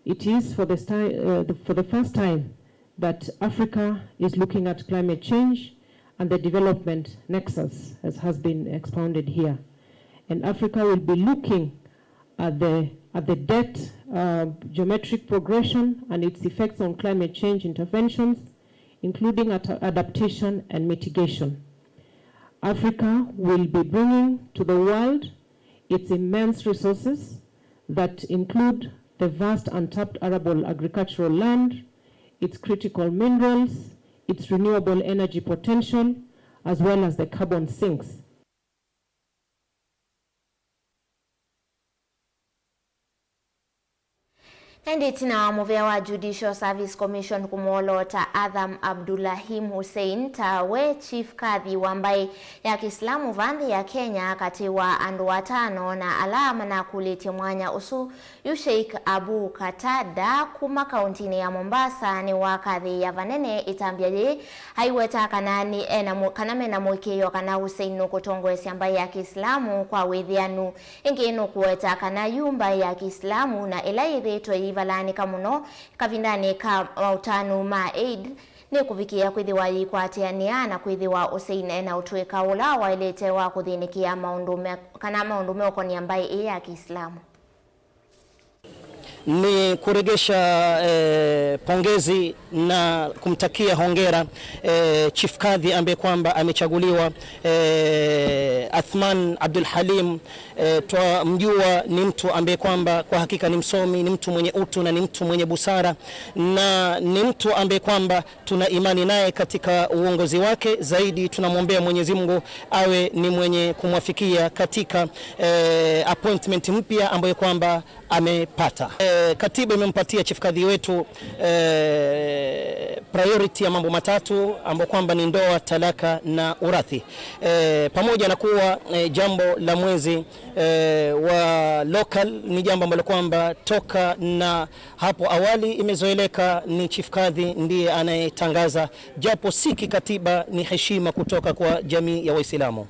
It is for the sti-, uh, the, for the first time that Africa is looking at climate change and the development nexus, as has been expounded here. And Africa will be looking at the, at the debt, uh, geometric progression and its effects on climate change interventions, including at-, adaptation and mitigation. Africa will be bringing to the world its immense resources that include the vast untapped arable agricultural land, its critical minerals, its renewable energy potential, as well as the carbon sinks. Ĩndĩ ĩtina wa mũvĩa wa Judicial Service Commission kũmwoloota Adham Abdulrahim Hussein ta we Chief Kadhi wa mbaĩ ya Kĩislamu va nthĩ ya Kenya, katĩ wa andũ atano na ala manakũlĩtye mwanya ũsu, yu Sheikh Abu Qatada kuma kauntinĩ ya Mombasa nĩwakathĩĩa vanene ĩtambya yĩĩ, aiweta kana nĩ ena mũ-, kana mena mũĩkĩĩo kana Hussein nũkũtongoesya mbaĩ ya Kĩislamu kwa wĩthĩanu. Ĩngĩ nũkũweta kana yu mbaĩ ya Kĩislamu na ĩla yĩthĩĩtwe yĩivalaanĩka mũno kavindanĩ ka maũtanu ma Eid nĩkũvikĩĩa kwĩthĩwa yĩikwatĩanĩa na kwĩthĩwa Hussein ena ũtũĩka ũla waĩlĩte wa kũthĩnĩkĩa maũndũ me-, kana maũndũ meũkonĩa mbaĩ ĩĩ ya Kĩislamu. Ni kuregesha, eh, pongezi na kumtakia hongera, eh, Chief Kadhi ambaye kwamba amechaguliwa, eh, Athman Abdul Halim. Eh, twamjua ni mtu ambaye kwamba kwa hakika ni msomi, ni mtu mwenye utu na ni mtu mwenye busara, na ni mtu ambaye kwamba tuna imani naye katika uongozi wake. Zaidi tunamwombea Mwenyezi Mungu awe ni mwenye kumwafikia katika, eh, appointment mpya ambayo kwamba amepata. Eh, katiba imempatia Chief Kadhi wetu, eh, priority ya mambo matatu ambayo kwamba ni ndoa, talaka na urathi. Eh, pamoja na kuwa, eh, jambo la mwezi, eh, wa local ni jambo ambalo kwamba toka na hapo awali imezoeleka ni Chief Kadhi ndiye anayetangaza, japo si kikatiba, ni heshima kutoka kwa jamii ya Waislamu.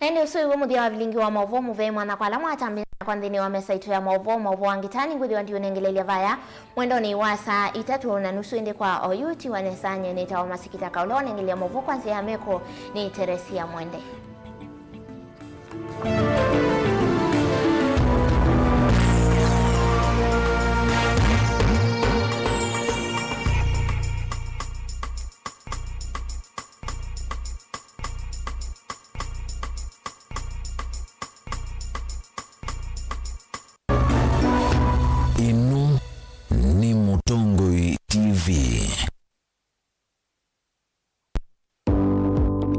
Na ĩndĩ ũsu nĩw'o mũthya wa vilingi wa maũvoo mũvea mwana kwa ala mwatambĩte nakwa nthĩnĩ wa mesa itũ ya maũvoo, maũvoo wa ngitani ngwĩthĩwa ndiũnengelelya vaya mwendonĩ wa saa itatũ na nusu, ĩndĩ kwa oyu ti wa nesa nyie nĩtawa Masikita Kaũla, ũnengelya maũvoo kwa nzĩa ya meko nĩ Teresia Mwende.